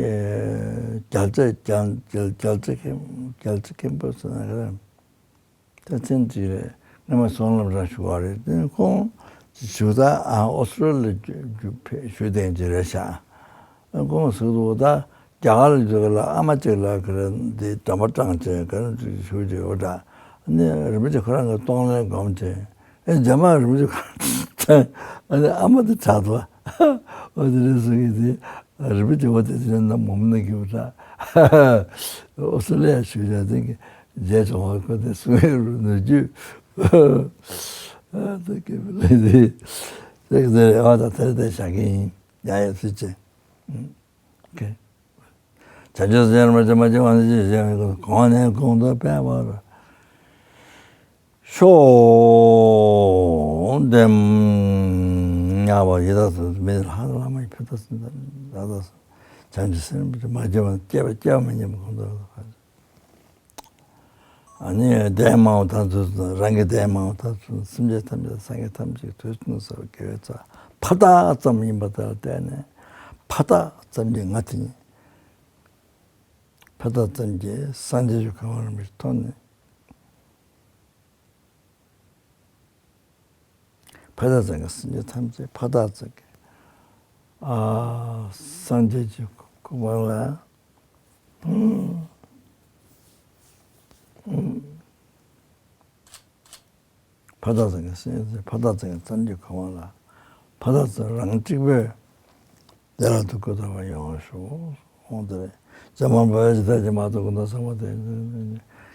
རྒྱལ་རྩེ་རྒྱལ་རྒྱལ་རྒྱལ་རྩེ་མཁན་རྒྱལ་རྩེ་མཁན་པོ་ཟེར་ན་ག་རེ། ད་མཚན་གཅིག་རེད། སྔ་མ་སོང་ལམ་རང་ཞུ་བ་རེད་དེ་ཁོང་ཞུ་ད་ཨ་ཨོ་སི་ཀྲོ་ལི་ཡ་ཞུ་དེ་ཅི་རེད་ཤག་ཁོང་ཟུག་ཏུ་ད་རྒྱ་གར་ལ་འཇུག་ལ་ཨ་མ་གཅིག་ལ་ག་རེ་འདི་འགྲམ་པ་སྐྲངས་བྱས་ག་རེ་ཞུ་བྱས་ཡོད་འདྲ། ནི་རིན་པོ་ཆེ་ཁོ་རང་གི་གཏོང་ལེན་སྒོམ་བྱས་ཨེ་རྒྱ་མ་རིན་པོ་ཆེ་ཁོ་རང་ཨ་ནི་ཨ་མ་དེ་དྲག་ཏུ་ཨོ་དེ་རེད་ཟེར་གི་དེ། རིན་པོ་ཆེ་བ་དེ་དེ་ནས་མོམ་ནས་གི་བུ་ད་ཨོ་སི་ལེ་ཡ་ཞུ་བྱ་དེ་གི་རྗེས་ཆུང་བ་ཁོ་དེ་སུ་ཡོད་རུ་ནུས་རྒྱུ་ཨ་དེ་གི་བུ་ལེ་དེ་དེ་གི་དེ་རེད་བ། ད་དེ་དེ་བྱ་གི་ཡིན། ཡ་ཡ་སུ་ཅེ་ཨུམ་ཀེ་བྱ་རྒྱུ་ཟེར་མ་བྱེད་མ་བྱེད་བ་ནི་ཅི་ཟེར་གོང་ནས་གོང་དུ་སྤེལ་བར། ཤོག་ལྡེམ་ཉག་པ་ཡི་དྭགས་སུ་མི་ལྷ་ལྷ་མ་ཡི་ཕུ་ཐག་སུ་ལ་དྭགས་སུ་བྱང་ཆུབ་སེམས་མ་སྐྱེ་བ་སྐྱེ་བ་སྐྱེ་བ་མི་ཉམས་གོང་དུ། ཨ་ནི་ལྡན་མང་བ་དང་དུས་གསུམ་རང་གི་ལྡན་མང་བ་དང་དུས་གསུམ་སེམས་ཅན་ཐམས་ཅད་སངས་རྒྱས་ཐམས་ཅད་དུས་གསུམ་གསལ་བ་དགེ་བའི་རྩ་ཕ་རྟགས་ཙམ་ཡིན་པ་དེ་ལ་བརྟེན་ནས་ཕ་རྟགས་ཙམ་གྱི་ང་དེ་ཉིད་ཕ་རྟགས་ཙམ་གྱི་སངས་རྒྱས་ཀྱི་གོ་འཕང་རིན་པོ་ཆེ་ཐོབ་ནས། ཕ་རྟགས་ཙམ་གྱི་སེམས་ཅན་ཐམས་ཅད་ཕ་རྟགས་ཙམ་གྱི་ཨ་སངས་རྒྱས་ཀྱི་གོ་འཕང་ལ། ཕ་རྟགས་ཙམ་གྱི་སེམས་ཅན་ཕ་རྟགས་ཙམ་གྱི་སངས་རྒྱས་གོ་འཕང་ལ་ཕ་རྟགས་ཙམ་རང་གཅིག་པོས། དེ་ལ་ཐུགས་ཀྱི་བདག་པོ་ཡོངས་སུ་ཤོག་འོང་དེ་རེད། ཇ་མ་བོད་ཀྱི་ཐད་ཀྱི་མ་ཐུག་ཀུན་ཏུ་བསམ་པ་དེ་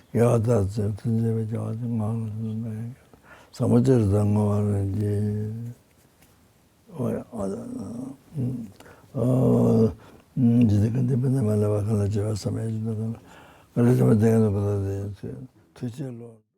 དགེ་བ་ལྟར་ཚུལ་མཐུན་བྱེད་པའི་བྱ་བ་དེ་ངང་ལ་བཟུང་ནས་བཟང་པོ་ཅི་རིགས་དང་བསྔོ་བ་རང་བགྱིས། འོ་ཡ། འོ་ཡ། ཨ། ཨ། ཇི་ལྟར་གང་དེ་པེ་ནེ་མ་ལེ་བ་ག་ལ་བྱེ་བ་ས་མེ་ཇི་ལྟར་གང་ལ་ག་ལ་བྱེ་བ་དེ་ག་ལ་ག་ལ་དེ་ཐུགས་རྗེ་ལོ།